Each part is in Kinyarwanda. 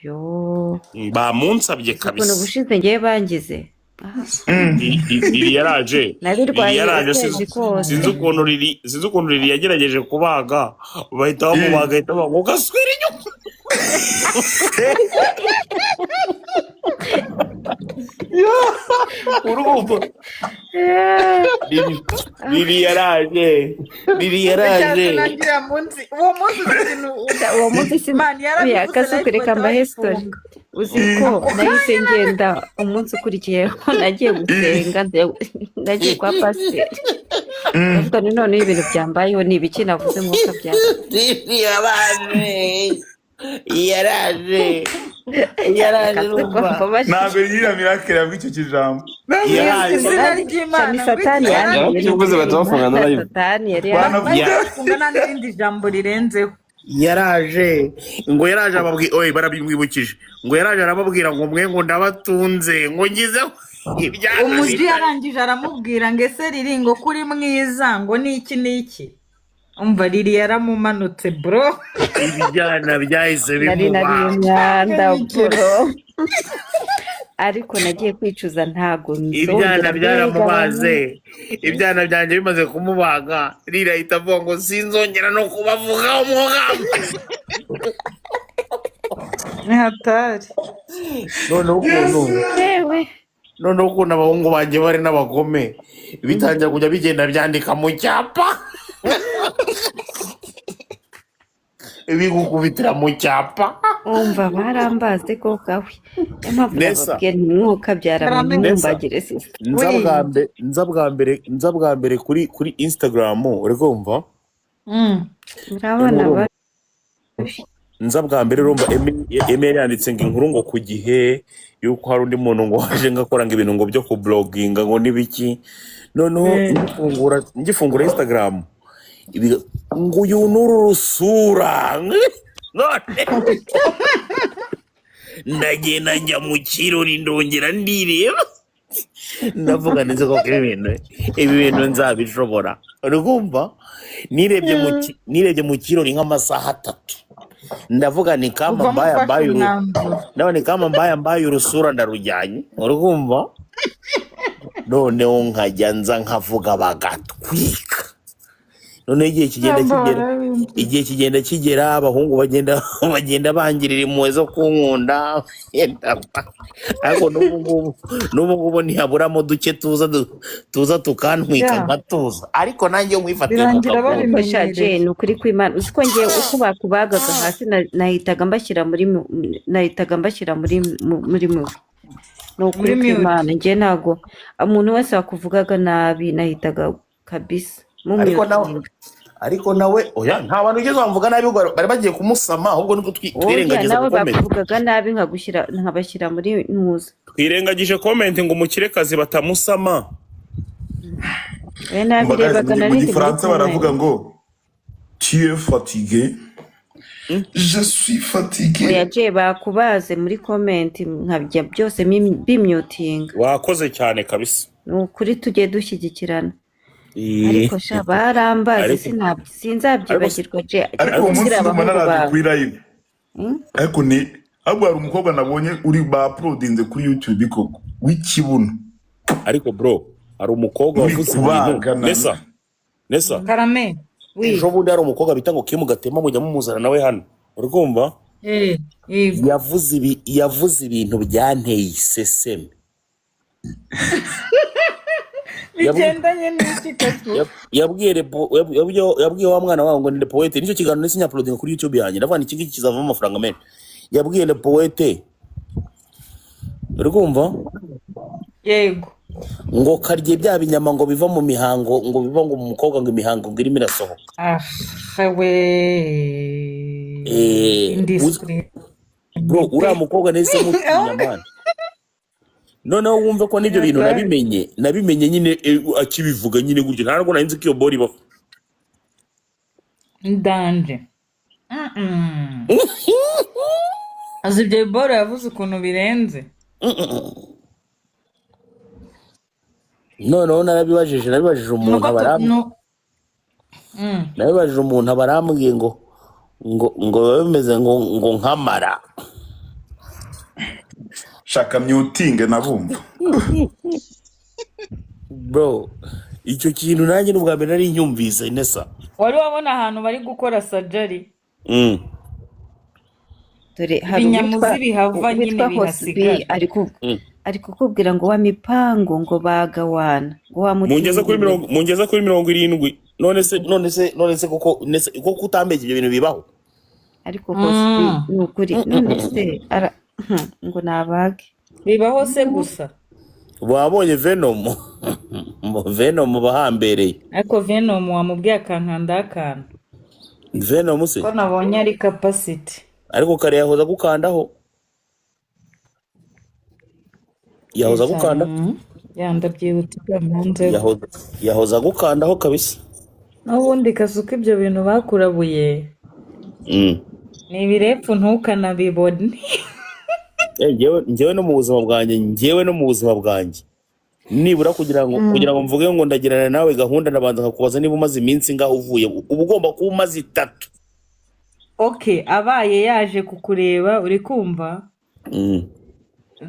Yo, Bamunsabye uzi ukuntu kabisa. Ubushize ngewe bangize. Riri yaraje, Riri Nabirwaye yaraje. ukwezi kose. Sinzi ukuntu Riri yagerageje kubaga, bahita bamubaga, ahita bamubaga ugaswira inyuma. Urumva Riri yaraje, Riri yaraje. Ndacyaza nangira munsi uwo munsi, uzi ikintu? Uwo munsi si Man oya. Yarabivuze Kasuku, live reka bahita mbahe story. bayifunga. Uzi ko nahise ngenda umunsi ukurikiyeho, nagiye gusenga, nagiye kwa pasiteri, ndavuga ni noneho ibintu byambayeho ni ibiki navuze mwuka byambaye. Riri yaraje, yaraje, yaraje. Kasuku, Urumva mbabaje. Ntabwo yiriya miracle yavuga icyo kijambo. Yaraje. Izina ry'Imana. Ni Satani yanduye. Yarakivuze bahita bafunga na live. Satani yari Banavuga. yanduye. Bafunga nta n'irindi jambo rirenzeho. Yaraje ngo yaraje ababwira, oye, barabimwibukije, ngo yaraje arababwira ngo mwe ngo ndabatunze, ngo ngizeho ibyana. Umuji yarangije aramubwira ngo ese Riri, ngo kuri mwiza, ngo niki niki. Umva, Riri yaramumanutse, bro. Ibyana byahise Nari nariye bimuba. imyanda, bro, ariko nagiye kwicuza, ntago Ibyana nzongera. Mbega. Byaramubaze. Ibyana byanjye bimaze kumubaga, Riri ahita avuga ngo sinzongera no kubavuga umwuga. Ni hatari. Noneho ukuntu Yewe. Noneho ukuntu abahungu banjye bari n'abagome, bitangira kujya bigenda byandika mu cyapa, bigukubitira mu cyapa. Umva, barambaze ko kawe, niyo mpamvu Nesa. nababwiye nti mwuka byara. Karame. Ntimumbagire, sisita. Nza We. bwa mbere, nza bwa mbere, nza bwa mbere kuri Instagram, uri kumva? Murabona babi. Nza bwa mbere, urumva, Emmy yanditse ngo inkuru ngo ku gihe yuko hari undi muntu ngo waje ngo akora ngo ibintu ngo byo kubloginga ngo n'ibiki. Noneho ngifungura Instagram, ngo uyu n'uru rusura, none ndagenda njya mu kirori, ndongera ndireba, ndavuga ndetse koko ibi bintu nzabishobora? Uri kumva, nirebye mu kirori nk'amasaha 3, ndavuga ni kama Uvamo mbaya ufashe mbaye uru umwanzuro. Ndabona ni kama mbaya mbaye urusura, ndarujyanye, uri kumva? Noneho nkajya nza nkavuga bagatwika. Noneho igihe kigenda kigera, igihe kigenda kigera, abahungu bagenda bangirira impuhwe zo kunkunda. Ariko n'ubu ngubu ntihaburamo duke tuza tuza tukantwika, nkatuza, ariko nanjye iyo nkwifatiye mu Birangira kaguru. Ariko sha babimenyereye. Jane, ni ukuri kw'Imana, uzi ko ngewe uko bakubagaga hasi nahitaga mbashyira muri mu ni ukuri Muri mute. kw'Imana, njye ntago umuntu wese wakuvugaga nabi nahitaga kabisa Ariko nawe mumyutinga. Ariko nawe, oya, nta bantu ugeze bamvuga nabi ubwo bari bagiye kumusama, ahubwo niko Oya. twirengageza Nawe gukomeza. bakuvugaga nabi nkagushyira, nkabashyira muri ntuza. Twirengagije comment ngo umukirekazi batamusama. We Umva guys, nabirebaga, mu narindi muri gifaransa baravuga comment. ngo tu es fatigué, je suis fatigué. Oya je, bakubaze muri comment nkabya byose bimyutinga. Wakoze cyane kabisa. Ni ukuri, tujye dushyigikirana. Ariko sha, barambaze. Ariko ariko Sinzabyibagirwa je. Ariko uwo munsi kugira ndumva abahungu naraje bawe kuri live. Ariko ni ahubwo hari umukobwa nabonye uri baprodinze kuri YouTube koko w'ikibuno. Ariko bro, hari umukobwa Muri wavuze ibintu. kubagana. Nesa, Nesa. Karame, oui. Ejo bundi hari umukobwa bita ngo Kimu Gatema, mujya mumuzana nawe hano, uri kumva? Eh, yego. Yavuze ibintu byanteye iseseme. Bigendanye n'iki koko? Yabwiye wa mwana wabo ngo ni Poete. Nicyo kiganiro nahise nyauploadinga kuri YouTube yanjye, ndavuga ni iki ngiki kizavamo amafaranga menshi. Yabwiye Le Poete, uri kumva? Yego. Ngo karye bya binyama ngo biva mu mihango, ngo biva ngo mu mukobwa, ngo imihango ngo irimo irasohoka. Ah we. Indiscipline. Bro, uriya mukobwa nahise mutinya, man. Noneho wumve ko n'ibyo bintu nabimenye nyine akibivuga nyine gutyo, ntabwo nari nzi ko iyo bori ibaho. Ndanje. Azi ibyo boro yavuze ukuntu birenze. Noneho narabibajije umuntu Nuko nabibajije umuntu, abarambwiye ngo biba bimeze ngo nkamara. Shaka myutinge nabumva. Bro, icyo kintu nanjye n'ubwa mbere nari nyumvise, Inesa. Wari wabona ahantu bari gukora surgery? Dore hari uwitwa Ibinyamuzi bihava nyine, uwitwa Hosbi bihasigara. ari ari kukubwira ngo wa mipango, ngo bagawana, ngo Mungeze kuri wamutindire. mirongo, mungeze kuri 70. None se koko nese koko utambeshye, ibyo bintu bibaho? Ariko Hosbi, ni ukuri, none se ara ngo nabage. Bibaho se gusa. Wabonye Venom? Venom bahambereye. Ariko Venom wamubwiye akankanda akantu. Venom se? Ko nabonye ari capacity. Ariko kare yahoza agukandaho, yahoza agukanda. Ya, ndabyibutse bwanze. Yahoza agukandaho kabisa. N'ubundi kasuka ibyo bintu bakurabuye ni ibirepfu, ntukanabibone. Njyewe no mu buzima bwanjye, njyewe no mu buzima bwanjye, nibura kugira ngo mvuge ngo ndagirana nawe gahunda, ndabanza nkakubaza niba umaze iminsi ngaho uvuye. Uba ugomba kuba umaze 3. Okay, abaye yaje kukureba, uri kumva?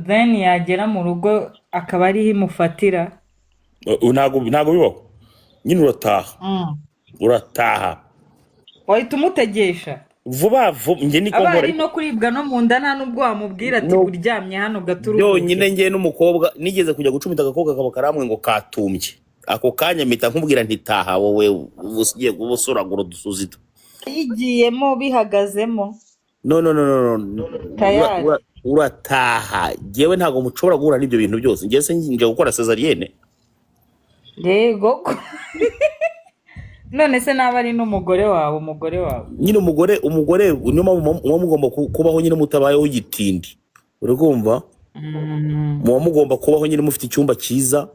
Then yagera mu rugo akaba ariho imufatira. Ntago bibaho nyine, urataha. Urataha. Wahita umutegesha. Vuba vuba, njye niko Aba nkora. ari no kuribwa no mu nda, nta n'ubwo wamubwira ati No. uryamye hano gato uruhuke. Byonyine njye n'umukobwa nigeze kujya gucumita, agakobwa kaba karamwe ngo katumbye, ako kanya mpita nkubwira nti taha wowe, ugiye kuba usuragura udusuzito. Yigiyemo bihagazemo. No, no, no, no, no. Tayari. Urataha. Njyewe ntabwo mushobora guhura n'ibyo bintu byose. Njyewe se nje gukora césarienne? Yego ko. None se naba ari n'umugore wawe, umugore wawe? Nyine umugore niyo mpamvu muba mugomba kubaho nyine mutabayeho igitindi, uri kumva? Muba mugomba kubaho nyine mufite icyumba cyiza,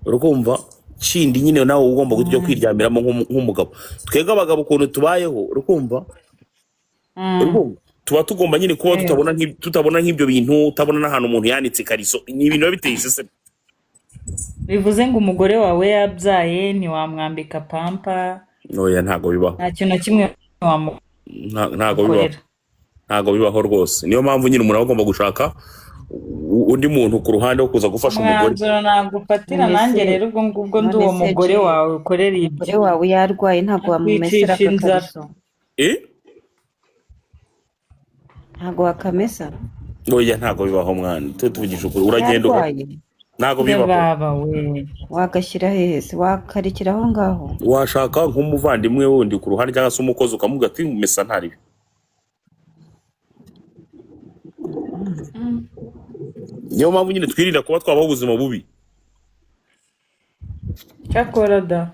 uri kumva? Kindi nyine nawe uba ugomba kujya kwiryamiramo nk'umugabo. Twebwe abagabo ukuntu tubayeho, uri kumva? Uri kumva? Tuba tugomba nyine kuba tutabona nk'ibyo bintu, utabona n'ahantu umuntu yanitse ikariso, ni ibintu biba biteye iseseme. Bivuze ngo umugore wawe yabyaye ntiwamwambika pampa? Oya, ntabwo bibaho. Nta kintu na kimwe Ntabwo bibaho. wamukorera? Ntabwo bibaho rwose. Niyo mpamvu nyine umuntu aba agomba gushaka undi muntu ku ruhande wo kuza gufasha umugore. Umwanzuro nagufatira None nanjye se rero, ubwo ngubwo ndi none uwo se mugore Jay, wawe ukorera ibyo, umugore wawe yarwaye ntabwo wamumesera nakwicisha inzara. akakariso? Eh. Ntabwo wakamesa? Oya, ntabwo bibaho mwana, tujye tuvugisha ukuri, uragenda Yarwaye. Ntabwo bibaho. Baba we. Wagashyira hehe se? Wakarekera aho ngaho? Washaka nk'umuvandimwe wundi ku ruhande cyangwa se umukozi, ukamubwira ati mesa ntaribi. Niyo mpamvu nyine twirinda kuba twabaho ubuzima bubi. Cyakora da,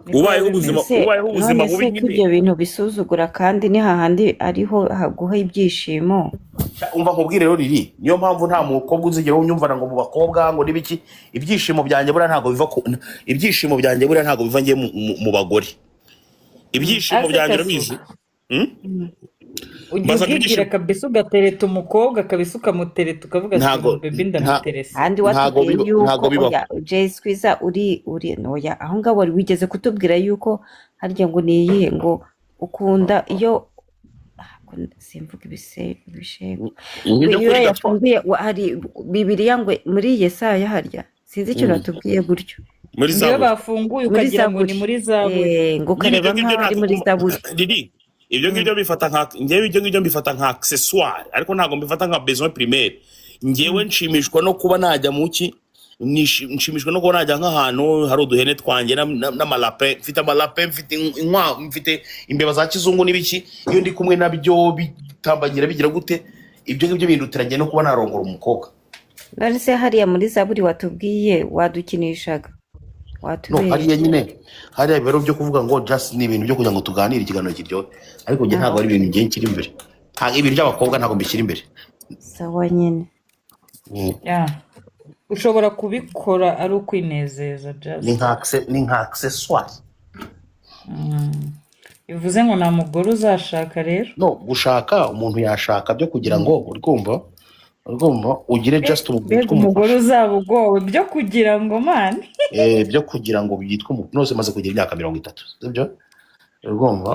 niko Ubayeho biba ubuzima bimeze. Se ubayeho ubuzima none bubi se ko nyine. ibyo bintu bisuzugura, kandi ni hahandi ariho haguha ibyishimo? Umva nkubwire rero riri, niyo mpamvu nta mukobwa uzigera unyumvana ngo mu bakobwa ngo n'ibiki. Ibyishimo byanjye buriya ntabwo biva ngiye mu bagore. Ibyishimo Ase byanjye Kasu, urabizi? Ujya Mbaza ko ubwibwira ibyishimo kabisa ugatereta umukobwa kabisa, ukamutereta ukavuga ati ntago uyu baby nta ndamuterese. Kandi ntago watubwiye biba yuko ntago bibaho. Oya, Jay Squeezer, uri oya, aho ngaho wari wigeze kutubwira yuko harya ngo ni iyihe ngo ukunda iyo simvuga ibishego ngo Nk'ibyo iyo kuri gatwa. yafunguye hari Bibiliya ngo muri Yesaya, harya sinzi ikintu watubwiye gutyo. Muri Ngo iyo Zaburi. bafunguye Muri ukagira ngo ni Zaburi. muri Zaburi. Ngo Nyine ibyo ukareba ngibyo nk'aho ari muri ntabwo Zaburi. Riri, ibyo ngibyo bifata nka, njyewe ibyo ngibyo mbifata nka accessoire, ariko ntabwo mbifata nka besoin primaire. Njyewe nshimishwa no kuba najya mu ki, nshimishwa no kuba najya nk'ahantu hari uduhene twanjye n'amalape mfite, amalape mfite, inkwavu mfite, imbeba za kizungu n'ibiki. Iyo ndi kumwe nabyo bitambagira bigira gute, ibyo ngibyo bindutira no kuba narongora umukobwa. None se hariya muri Zaburi watubwiye wadukinishaga? No, Watubereye. hariya nyine, hariya ibiro byo kuvuga ngo just ni ibintu byo kugira ngo tuganire, ikiganiro kiryohe, ariko njye ntabwo ari ibintu ngiye nshyira imbere. Ntabwo ibintu by'abakobwa ntabwo mbishyira imbere. Sawa nyine. Yeah. Ushobora kubikora ari ukwinezeza just. Ni nka accessoire. Bivuze ngo nta mugore uzashaka rero? No gushaka, umuntu yashaka byo kugira ngo uri kumva ugire just umuntu Mbega witwa umugore umufasha. uzaba ugowe byo kugira ngo mani. Eh, byo kugira ngo byitwe umuntu nose maze kugira imyaka 30, sibyo? Uri kumva?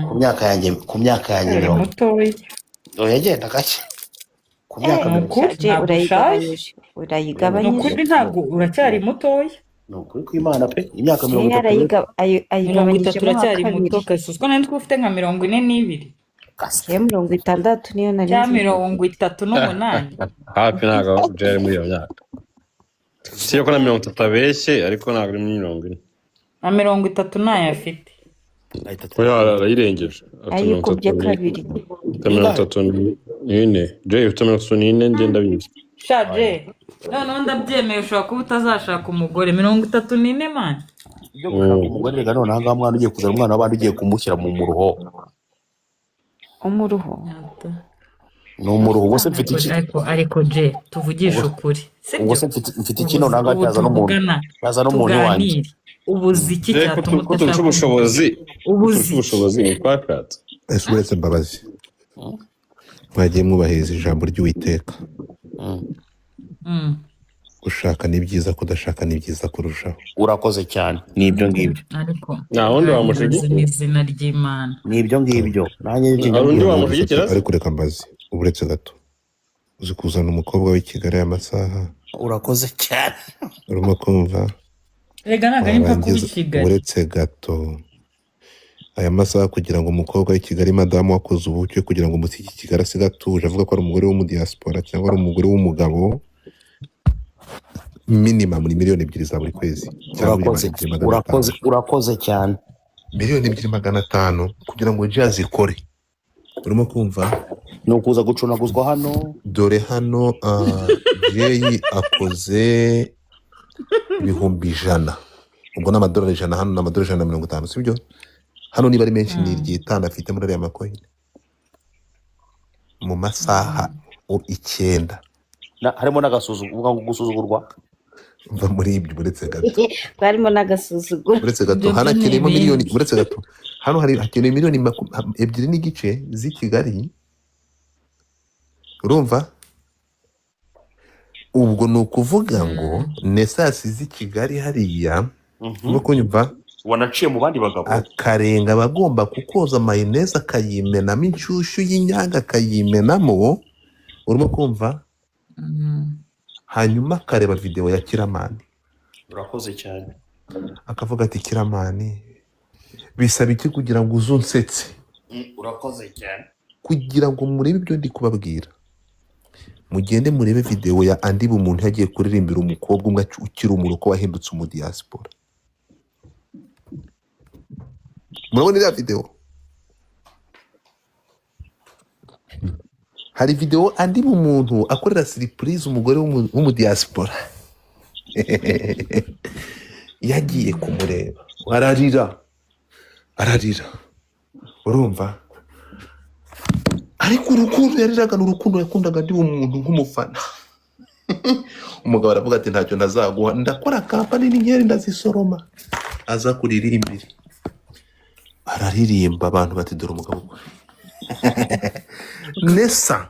Ku myaka yanjye Uri 30. mutoya. Oya, genda gake. Ku myaka Ni mirongo ukuri Shaje, ntabwo ushaje. urayigabanyije, Ni urayigabanyije. ukuri ntabwo uracyari mutoya. Ni ukuri kw'Imana pe, imyaka mirongo Jay itatu 30 ayigabanyijemo nka uracyari muto kabiri. kasi, uziko nari nzi ko ufite nka 42. Kasike. Jay 60 niyo nari Cyangwa nzi. 38. Hafi, ntabwo Jay ari muri iyo myaka. Si ko na 30 abeshye, ariko ntabwo ari muri 40. Na 30 ntayo afite. Ahita Oya, arayirengeje, afite mirongo Ayikubye itatu kabiri. Afite 34. Jay ufite 34, njye ndabizi. Shaje, noneho ndabyemeye, ushobora kuba utazashaka umugore 34, man. Ibyo gushaka umugore reka, noneho ahangaha mwana ugiye kuzana umwana w'abandi, ugiye kumushyira mu muruho. Umuruho. Ni umuruho. Ubwo se mfite iki? Ariko je tuvugishe ukuri, Ubwo sibyo? se mfite iki? Noneho Ubu ahangaha yaza n'umuntu tuvugana yaza n'umuntu iwanjye. tuganire, ubuze iki Jay, ko cyatuma ko turusha udashaka umugore? ubushobozi, ko Ubuze turusha iki? ubushobozi, ntitwashatse. Ese uretse Mbabazi, mwagiye mwubahiriza ijambo ry'Uwiteka? Gushaka ni byiza, kudashaka ni byiza kurushaho. Urakoze cyane, ni ibyo ngibyo. Ariko Nta wundi ntangazo wamushyigikiye. n'izina ry'Imana. Ni ibyo ngibyo, nanjye nibyo Hari undi ngibyo. wamushyigikira se? Ariko reka mbaze, uretse gato, uzi kuzana umukobwa w'i Kigali aya masaha? Urakoze cyane. Urimo kumva? Rega ntabwo ari mpaka uba i Warangiza, Kigali. uretse gato, aya masaha kugira ngo umukobwa w'i Kigali, madamu wakoze ubukwe, kugira ngo umushyike i Kigali asige atuje avuga ko ari umugore w'umudiyasipora cyangwa ari umugore w'umugabo, minimum ni 2 miliyoni za buri kwezi cyangwa miliyoni Urakoze. 2 500. Urakoze, urakoze cyane. 2 500 000 kugira ngo jazz ikore, urimo kumva? Ni ukuza gucunaguzwa hano. Dore hano, Jay akoze 100,000, ubwo ni amadolari 100, hano ni amadolari 150, sibyo? Hano niba ari menshi ni iry'itanu afite muri ariya makoyini mu masaha 9. Harimo n'agasuzuguro, uvuga ngo gusuzugurwa. Mva muri ibyo, uretse gato. Barimo n'agasuzuguro. Uretse gato. Ibyo Hano byo ni hakeneyemo miliyoni ibindi. Uretse gato, hano hari hakenewe miliyoni 2.5 z'i Kigali, urumva? Ubwo ni ukuvuga ngo Nesasi z'i Kigali hariya, urimo kunyumva? Wanaciye mu bandi bagabo. Akarenga abagomba kukoza mayoneze, akayimenamo inshyushyu y'Inyange, akayimenamo, urimo kumva? Hanyuma akareba videwo ya Kiramani. Urakoze cyane. Akavuga ati: "Kiramani, bisaba iki kugira ngo uze unsetse?" Urakoze cyane. Kugira ngo murebe ibyo ndi kubabwira, mugende murebe videwo ya Andi Bumuntu yagiye kuririmbira umukobwa umwe ukiri umuruko wahindutse umudiyasipora. Murabona iriya videwo? Hari videwo Andi Bumuntu akorera surprise umugore w'umudiyasipora yagiye kumureba, ararira, ararira, urumva? Ariko urukundo yariraga ni urukundo yakundaga Andi Bumuntu nk'umufana. Umugabo aravuga ati: "Ntacyo ntazaguha, ndakora kampani n'inkeri ndazisoroma." Aza kuririmbira, araririmba, abantu bati: "Dore umugabo Nesa."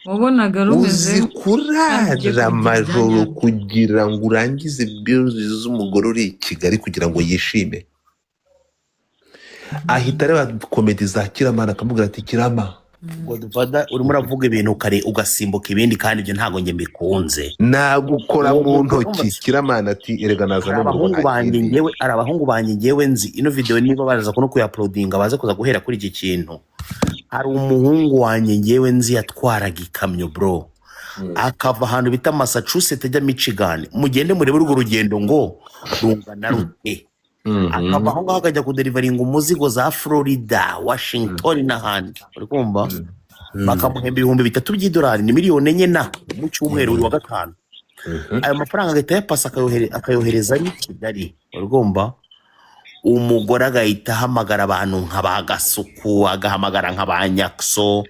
Wabonaga rumeze Uzi nkaho ugiye kurara kugira ibya amajoro nyabyo. kugira ngo urangize bills z'umugore uri i Kigali kugira ngo yishime, ahita areba comedy za Kiramana, akamubwira ati: "Kirama." Godfather, urimo uravuga ibintu kare ugasimbuka ibindi, kandi ibyo ntabwo njye mbikunze. Nagukora Uwo mu muntu ntoki. Kiramana ati: "Erega naza Hari no mu rugo abahungu nta banjye kindi." ngewe, hari abahungu banjye ngewe nzi ino video, niba baza no kuyauploadinga baze kuza guhera kuri iki kintu. Hari umuhungu wanjye ngewe nzi yatwaraga ikamyo, bro, akava ahantu bita Massachusetts ajya Michigan. Mugende murebe urwo rugendo ngo rungana rute. Akava aho ngaho akajya kuderivaringa umuzigo za Florida, Washington n'ahandi, uri kumva? Bakamuhemba 3000 by'idolari, ni 4 miliyoni na mu cyumweru, buri wa gatanu. Ayo mafaranga agahita ayapasa, akayohereza i Kigali, urumva? Umugore agahita ahamagara abantu nka ba Gasuku, agahamagara nka ba Nyakso,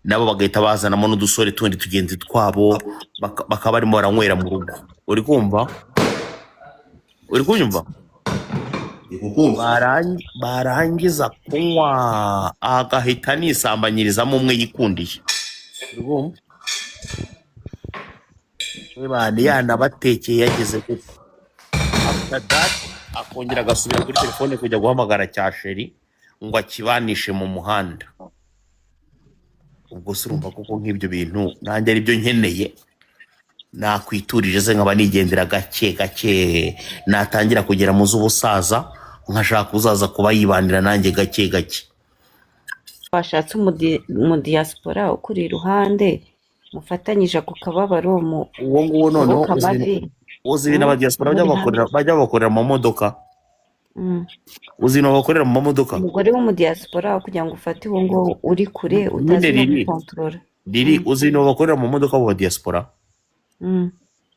nabo bagahita bazanamo n'udusore tundi tugenzi twabo, bakaba barimo baranywera mu rugo, uri kumva? Uri kunyumva? Kukumva. Barangiza kunywa, agahita anisambanyirizamo umwe yikundiye, uri kumva? Bane yanabatekeye yageze gute. After that akongera agasubira kuri telefone kujya guhamagara cya chéri ngo akibanishe mu muhanda. Ubwo se urumva koko nk'ibyo bintu nanjye aribyo nkeneye? Nakwiturije se nkaba nigendera gake gake, natangira kugera mu z'ubusaza nkashaka uzaza kuba yibanira nanjye gake gake. Washatse umudiyasipora ukuri iruhande, mufatanyije ako kababaro mu Uwo nguwo noneho muboka uzi amavi. Uzi ibintu abadiyasipora bajya Muri bakorera, hamwe. Bajya bakorera mu modoka. Uzi ibintu bakorera mu mamodoka? Umugore w'umudiyasipora, kugira ngo ufate uwo nguwo uri kure Nyine utazi no riri gukontorora. Riri, uzi ibintu bakorera mu modoka abo badiyasipora?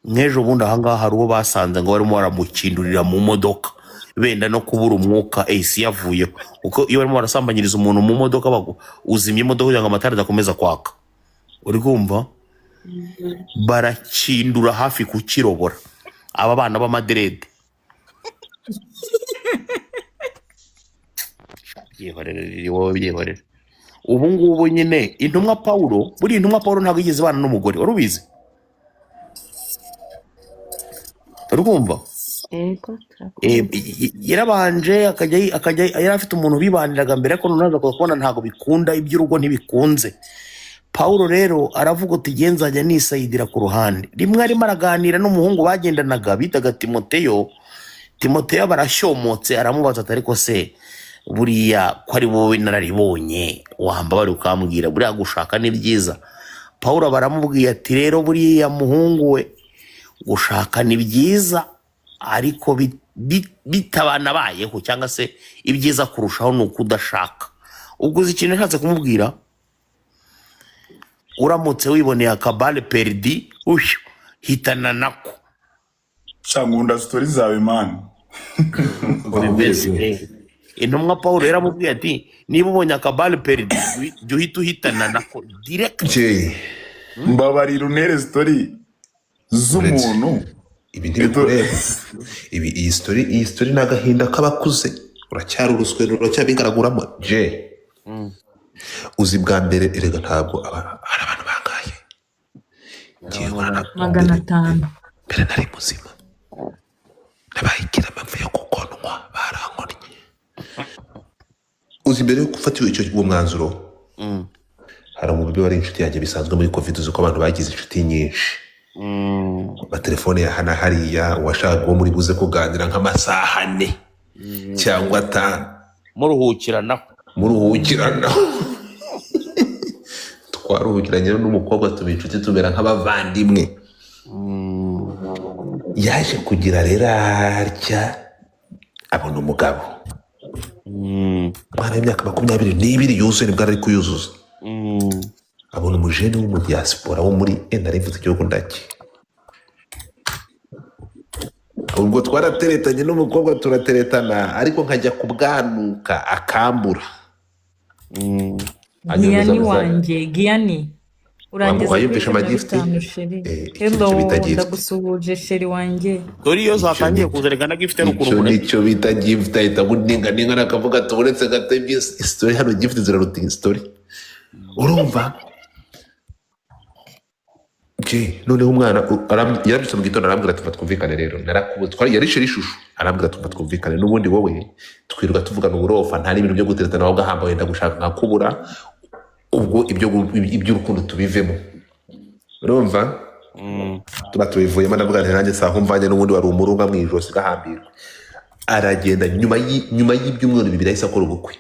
Nk'ejo bundi ahangaha hari uwo basanze ngo barimo baramukindurira mu modoka, benda no kubura umwuka, AC yavuyeho, kuko iyo barimo barasambanyiriza umuntu mu modoka, uzimya imodoka kugira ngo amatara adakomeza kwaka, uri kumva? Barakindura hafi kukirobora, aba bana b'amadreads. Byihorere riri, wowe byihorere. Ubu ngubu nyine intumwa Pawulo, buriya intumwa Pawulo ntabwo yigeze ibana n'umugore, wari ubizi? Uri kumva? Yego, turakumva. Yarabanje akajya yari afite umuntu bibaniraga mbere, ariko noneho aza kubona ntabwo bikunda, iby'urugo ntibikunze. Pawulo rero aravuga uti: "Nge nzajya nisayidira ku ruhande." Rimwe arimo araganira n'umuhungu bagendanaga bitaga Timoteyo. Timoteyo barashyomotse, aramubaza ati: "Ariko se buriya ko ari wowe nararibonye, wambabare ukambwira, buriya gushaka ni byiza?" Pawulo baramubwiye ati: "Rero buriya muhungu we, gushaka ni byiza, ariko bitabanabayeho cyangwa se ibyiza kurushaho ni uko udashaka." Ubwo uzi ikintu yashatse kumubwira? Uramutse wiboneye akaballe perdue, ushyu hitana nako. Sha, nkunda story zawe, man. Bimeze. Intumwa Paul yaramubwiye ati: "Niba ubonye akaballe perdue, jya uhita uhitana nako direct." Jay. Mbabarira untere story Uretse z'umuntu. Ibi ntibikureba ibi. Iyi story ni agahinda k'abakuze. Uracyari uruswero, uracyabigaraguramo, Jay. Uzi bwa mbere erega ntabwo hari abantu bangaye ngiye nkorana magana mbere atanu Mbere nari muzima, nabaye ikirema mvuye gukonwa, barankonnye. Uzi mbere yo gufata uwo mwanzuro, hari umubebe wari inshuti yanjye bisanzwe muri COVID. Uzi ko abantu bagize inshuti nyinshi, amatelefone ya hana hariya, uwashaka uwo muri buze kuganira nk'amasaha 4 cyangwa 5. Muruhukiranaho. Muruhukirana. Twaruhukiranye rero n'umukobwa, tuba inshuti, tumera nk'abavandimwe. Yaje kugira rero atya, abona umugabo, umwana w'imyaka 22 yuzuye, nibwo ari kuyuzuza. Abona umujene w'umudiyasipora wo muri narivuze igihugu ndaki. Ubwo twarateretanye n'umukobwa, turateretana, ariko nkajya kubwanuka akambura. Anyohereza Giyani message. wanjye Giyani, urangeza kuri Wayumvishe 15 amagift? Chéri. Iki Hello. nicyo bita gift. Ndagusuhuje, chéri wanjye. Dore iyo Icyo zatangiye ni kuza reka na gift ari ukuntu icyo umuntu nicyo bita gift. Ahita aguninga akavuga ati: "Uretse gato, ibyo story hano, gift ziraruta story." Urumva Jay, noneho umwana yarabyutse mu gitondo, arambwira ati: "Twumvikane rero, narakubuze." Twari yari chéri ishusho. Arambwira ati: "Twumvikane, n'ubundi wowe twirirwa tuvugana uburofa, nta n'ibintu byo guteretana, wowe ugahamba wenda gushaka nkakubura, ubwo iby'urukundo tubivemo." Urumva, tuba tubivuyemo. Ndavuga nti: "Nanjye saha mvanye n'ubundi wari umurunga mu ijosi gahambirwa." Aragenda, nyuma y'ibyumweru 2 yahise akora ubukwe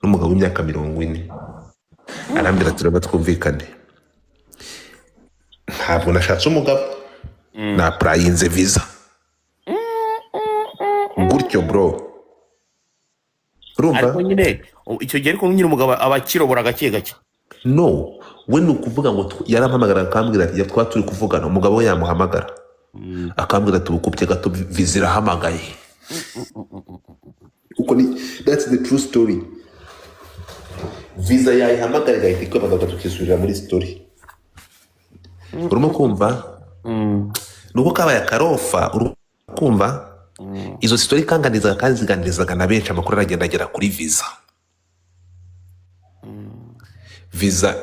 n'umugabo w'imyaka 40. Arambwira ati: "Rero twumvikane, ntabwo nashatse umugabo, naapplyinze visa gutyo, bro." Urumva? Ariko nyine icyo gihe, ariko nyine umugabo aba akirobora gake gake. No, we ni ukuvuga ngo yarampamagara akambwira ati, twaba turi kuvugana, umugabo we yamuhamagara akambwira ati: "Ubukupye gato, visa irahamagaye." Kuko ni that's the true story. Visa yayihamagara igahita ikwemeza, tukisubirira muri story. Urimo kumva? Ni uko kabaye akarofa. Urimo kumva izo story kanganizaga kandi ziganirizaga na benshi. Amakuru aragenda agera kuri visa. Visa,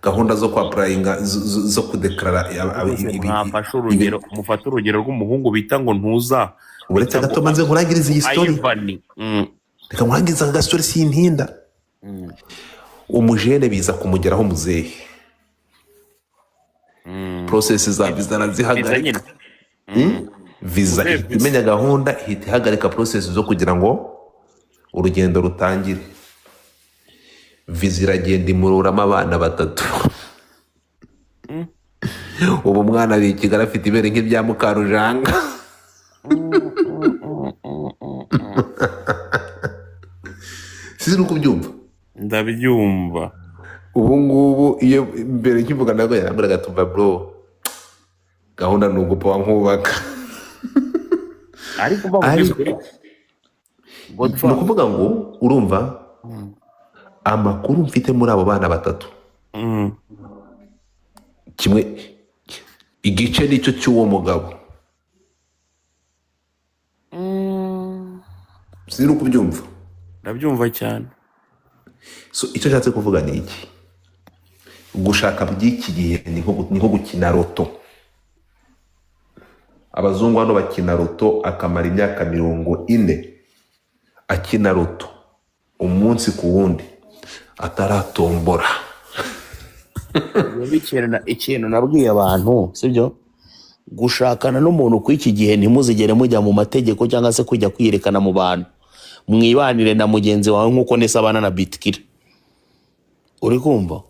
gahunda zo kwapplyinga, zo kudeclarara Rwose mwafashe urugero, mufate urugero rw'umuhungu bita ngo ntuza Uretse bita gato, ngo manze nkurangirize iyi story. Ivan. Reka nkurangirize aka gastori, sintinda. Umujene biza kumugeraho muzehe, process za viza Viza arazihagarika. Nyine. Viza Muzehe ihita visa. imenya gahunda, ihita ihagarika process zo kugira ngo urugendo rutangire. Viza iragenda, imururamo abana batatu. Ubu umwana ari i Kigali, afite ibere nk'irya Mukarujanga. Sinzi nuko ubyumva. Ndabyumva. Ubu ngubu iyo mbere nkivuga nabwo yarambwiraga tumva bro, gahunda ni ugupawa nkubaka. Ariko mba ariko ukuri ni Godfa. Ukuvuga ngo urumva amakuru mfite muri abo bana batatu, kimwe igice nicyo cy'uwo mugabo. Sinzi uko ubyumva. Ndabyumva cyane. So icyo nshatse kuvuga ni iki: gushaka by'iki gihe ni nko gukina loto. Abazungu hano bakina loto, akamara imyaka 40 akina loto umunsi ku wundi ataratombora. Reba ikintu nabwiye abantu, sibyo? Gushakana n'umuntu ku iki gihe, ntimuzigere mujya mu mategeko cyangwa se kujya kwiyerekana mu bantu. Mwibanire na mugenzi wawe nk'uko nese abana na Bitkira. Uri kumva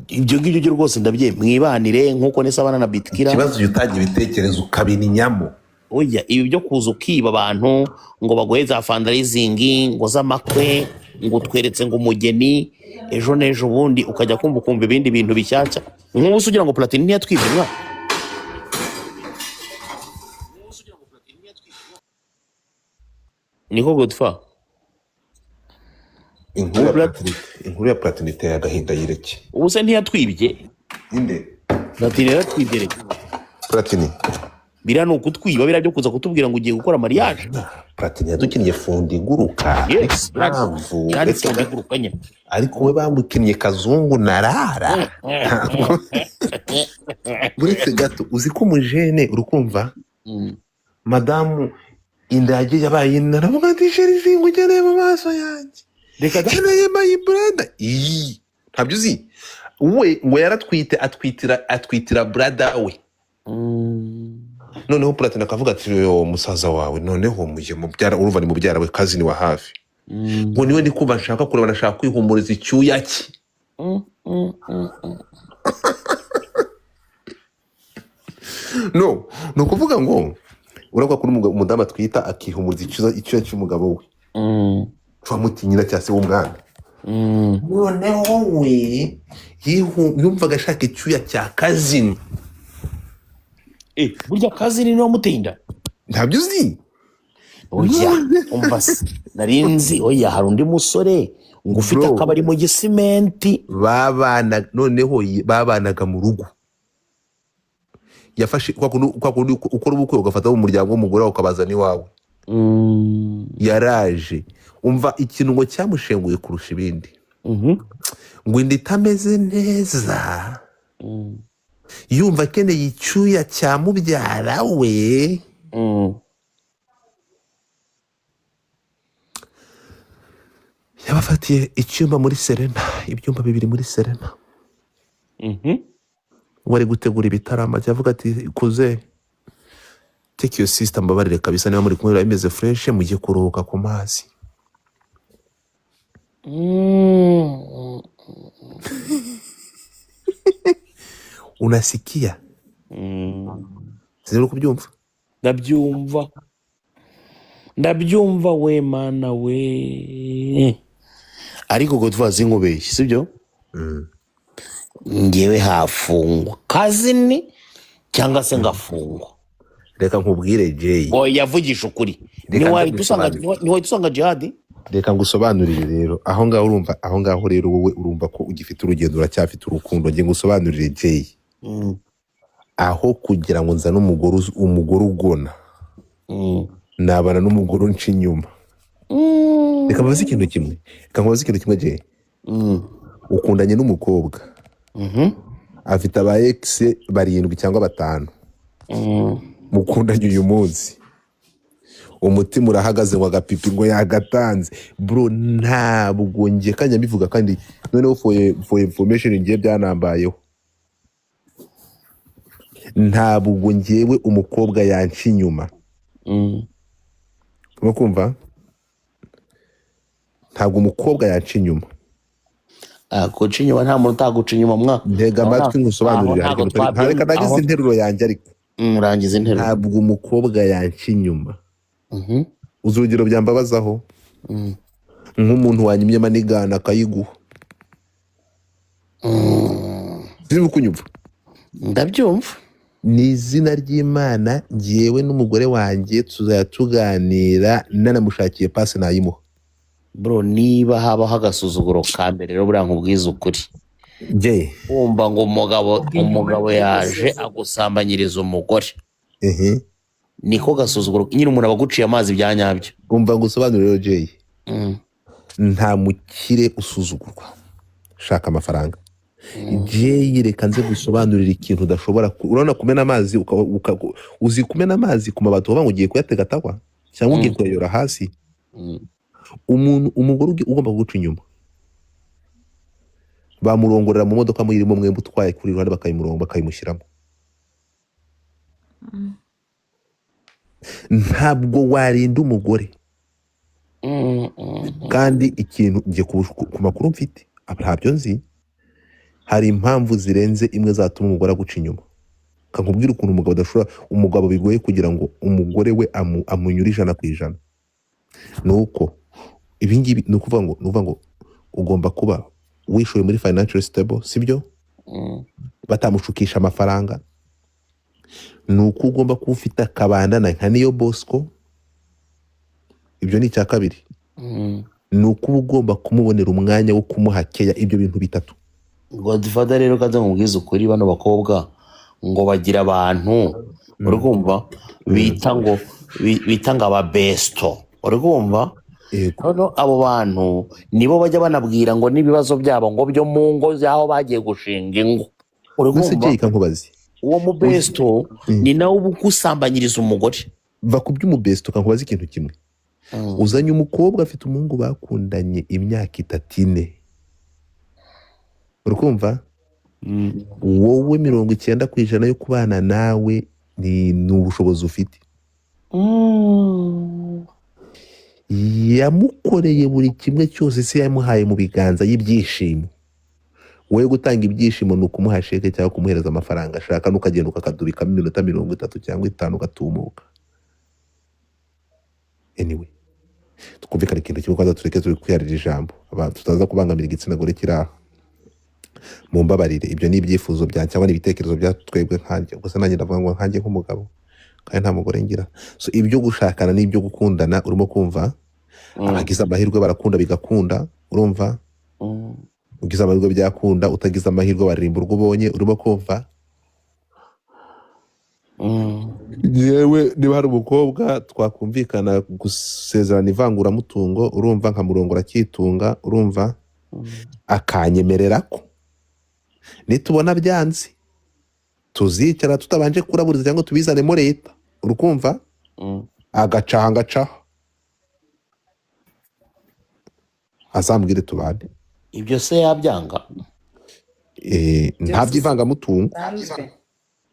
ibyo ngibyo byo rwose ndabye, mwibanire nk'uko nese abana na Bitkira. Ikibazo ujya utanga ibitekerezo ukabininyamo. Oya, ibi byo kuza ukiba abantu ngo baguhe za fundraising, ngo z'amakwe, ngo utweretse ngo umugeni ejo n'ejo bundi, ukajya kumva ukumva ibindi bintu bishyashya. Nk'ubu se ugira ngo Platini ntiyatwibye mwa? Niko Godfa. Inkuru ya Ubu Plat- Platini, inkuru ya Platini iteye agahinda, yireke. Ubu se ntiyatwibye? Inde? Platini yaratwibye reka. Platini. Biriya ni ukutwiba, biriya byo kuza kutubwira ngo ugiye gukora mariage. Platini yadukinnye fundi iguruka. Ariko Yes, impamvu yari uretse fundi iguruka nyine. Ariko we bamukinnye kazungu na rara. Ntabwo uretse gato, uzi ko umujene urukumva madamu inda yagiye yabaye inda, aravuga ati: "Chéri, singukeneye mu maso yanjye." Reka da. "Keneye my brother." Iyi ntabyo uzi. We ngo yaratwite, atwitira brother we. Noneho Platini akavuga ati: "Yo musaza wawe, noneho mujye mubyara." Urumva ni mubyara we, cousin wa hafi. Ngo niwe ndi kumva nshaka kureba, nashaka kwihumuriza icyuya cye. No ni ukuvuga ngo urabona ko umudamu atwita akihumuriza icyuya cy'umugabo we, wamutinyira cyangwa se w'umwana. Noneho we yumvaga ashaka icyuya cya cousin. Eh, burya cousin niwe wamuteye inda? Ntabyo uzi? Oya. None Umva se, nari nzi, oya, hari undi musore ngo ufite bro akabari mu Gisimenti. Babana, noneho babanaga mu rugo. Yafashe kwa kundi ukora ubukwe ugafata umuryango w'umugore wawe ukabazana iwawe. Yaraje, umva ikintu ngo cyamushenguye kurusha ibindi, ngo inda itameze neza, yumva akeneye icyuya cya mubyara we. Yabafatiye icyumba muri Serena, ibyumba bibiri muri Serena. Wari gutegura ibitaramo, ajya avuga ati: "Kuze take your sister, mbabarire kabisa, niba muri kumwe biba bimeze fresh, mujye kuruhuka ku mazi." Unasikia? Sinzi uri kubyumva. Ndabyumva, ndabyumva we, mana we. Ariko Godfa, sinkubeshye, sibyo? Ngewe hafungwa cousin cyangwa se ngafungwa. Reka nkubwire, Jay. Oya, yavugisha ukuri. Reka Ntiwahita usanga ngusobanurire. Ntiwahita usanga Jihadi. Reka ngusobanurire rero aho ngaho. Urumva aho ngaho rero, wowe urumva ko ugifite urugendo, uracyafite urukundo. Nge ngusobanurire, Jay. Aho kugira ngo nzane umugore umugore ugona, nabana n'umugore unca inyuma. Reka mbabaze ikintu kimwe, reka nkubaze ikintu kimwe, Jay. Ukundanye n'umukobwa, afite aba ex barindwi cyangwa batanu. Mukundanye uyu munsi. Umutima urahagaze ngo agapipi ngo yagatanze. Bro, ntabwo njye kandi mbivuga, kandi noneho for information, ngiye byanambayeho. Ntabwo ngewe umukobwa yanca inyuma. Urimo kumva? Ntabwo umukobwa yanca inyuma. Ah, guca inyuma, nta muntu utaguca inyuma mwa. Ntega Aho amatwi nkusobanurire. aho Hari ntabwo ikintu reka twabyumva nagize aho. interuro yanjye ariko. Urangiza interuro. Ntabwo umukobwa yanca inyuma. Uzi urugero byambabazaho? Nk'umuntu wanyimye manigana akayiguha. Ziri kunyumva? Ndabyumva. Ni izina ry'Imana, ngewe n'umugore wanjye tuzajya tuganira, nanamushakiye pasi nayimuha. Bro, niba habaho agasuzuguro ka mbere rero, buriya nkubwiza ukuri, Jye wumva ngo umugabo Ubwo inyuma umugabo yaje y'agasuzuguro. agusambanyiriza umugore, ehe, niko gasuzuguro nyine, umuntu aba aguciye amazi bya nyabyo. Umva ngusobanurire rero, Jay. Nta mukire usuzugurwa, shaka amafaranga. Jay, reka nze gusobanurira ikintu udashobora urabona kumena amazi uzi kumena amazi ku mabati uvuga ngo ugiye kuyatega atagwa cyangwa ugiye kuyayora hasi. Umuntu, umugore ugomba kuguca inyuma, bamurongorera mu modoka muyirimo mwembi, utwaye kuri iruhande bakayimurongo bakayimushyiramo. Ntabwo warinda umugore. Kandi ikintu njye ku makuru mfite, ntabyo nzi, hari impamvu zirenze imwe zatuma umugore aguca inyuma. Kakubwira ukuntu umugabo adashobora, umugabo bigoye kugira ngo umugore we amunyure 100%. Ni uko ibingibi, ni ukuvuga ngo ugomba kuba wishoye muri financial stable, sibyo? Batamushukisha amafaranga. Ni uko ugomba kuba ufite akabandana nka Niyo Bosco. Ibyo ni icya kabiri. Ni uko uba ugomba kumubonera umwanya wo kumuha keya. Ibyo bintu bitatu. Godfather, rero kaze nkubwize ukuri, bano bakobwa ngo bagira abantu, uri kumva, bita ngo bita ngo ababesto, uri kumva? Yego. Noneho abo bantu nibo bajya banabwira ngo n'ibibazo byabo ngo byo mu ngo z'aho bagiye gushinga ingo, uri Mbese kumva? Jay, kankubaze. Uwo mubesto ni nawe uba ugusambanyiriza umugore. Va ku by'umubesto, kankubaze ikintu kimwe. Uzanye umukobwa afite umuhungu bakundanye imyaka 3, 4, uri kumva? Wowe 90% yo kubana nawe ni ubushobozi ufite. Yamukoreye buri kimwe cyose se, yamuhaye mu biganza y'ibyishimo. Wowe gutanga ibyishimo ni ukumuha sheke cyangwa kumuhereza amafaranga ashaka, n'ukagenda ukakadubikamo iminota 30 cyangwa 5 ugatumuka. Anyway, twumvikane ikintu kimwe kwanza, tureke turi kwiharira ijambo, abantu tutaza kubangamira igitsina gore kiri aha. Mumbabarire, ibyo ni ibyifuzo byanjye cyangwa ni ibitekerezo bya twebwe nkanjye gusa. Nanjye ndavuga ngo nkanjye nk'umugabo, kandi nta mugore ngira. So ibyo gushakana n'ibyo gukundana, urimo kumva? Abagize amahirwe barakunda bigakunda, urumva? Ugize amahirwe byakunda, utagize amahirwe baririmba urwo ubonye, urimo kumva? Yewe, niba hari umukobwa twakumvikana gusezerana ivanguramutungo, urumva, nkamurongora akitunga, urumva, akanyemerera ko nitubona byanze tuzicara tutabanje kuraburiza cyangwa tubizanemo leta, urukumva? Agacaha ngacaha, azambwire tubane. Ibyo se yabyanga? Nta by'ivangamutungo. Bisanzwe,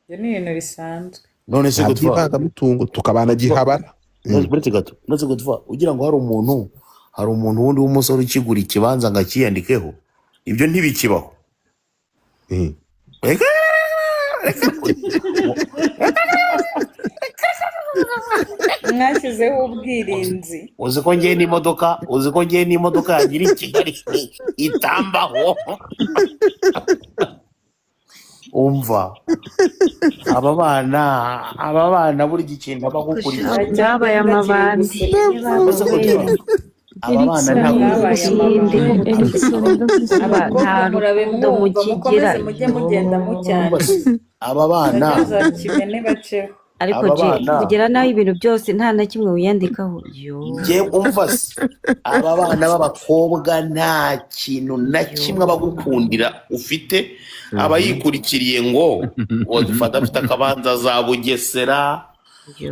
ibyo ni ibintu bisanzwe. None se Nta Godfather, by'ivangamutungo, tukabana gihabara. Uretse gato, uretse Godfather, ugira ngo hari umuntu wundi w'umusore ukigura ikibanza ngo akiyandikeho? Ibyo ntibikibaho. Reka reka. Mwashyizeho ubwirinzi. Uzi ko ngewe n'imodoka yanjye iri i Kigali itambaho? Umva, aba bana burya ikintu aba agukurikiye. Byabaye Cyagenda kiri amabandi. guseka. Uzi ko aba bana ntabwo Byabaye amabandi. Aba nta Abakobwa murabe rukundo mwumva, mukigira. mukomeze mujye mugenda mucyane, Aba bana bazakimene baceho. Ariko aba je bana kugera naho ibintu byose nta na kimwe wiyandikaho yo. Njye umva se, aba bana b'abakobwa nta kintu na Yo. kimwe abagukundira ufite, aba yikurikiriye ngo Godfather afite akabanza za Bugesera.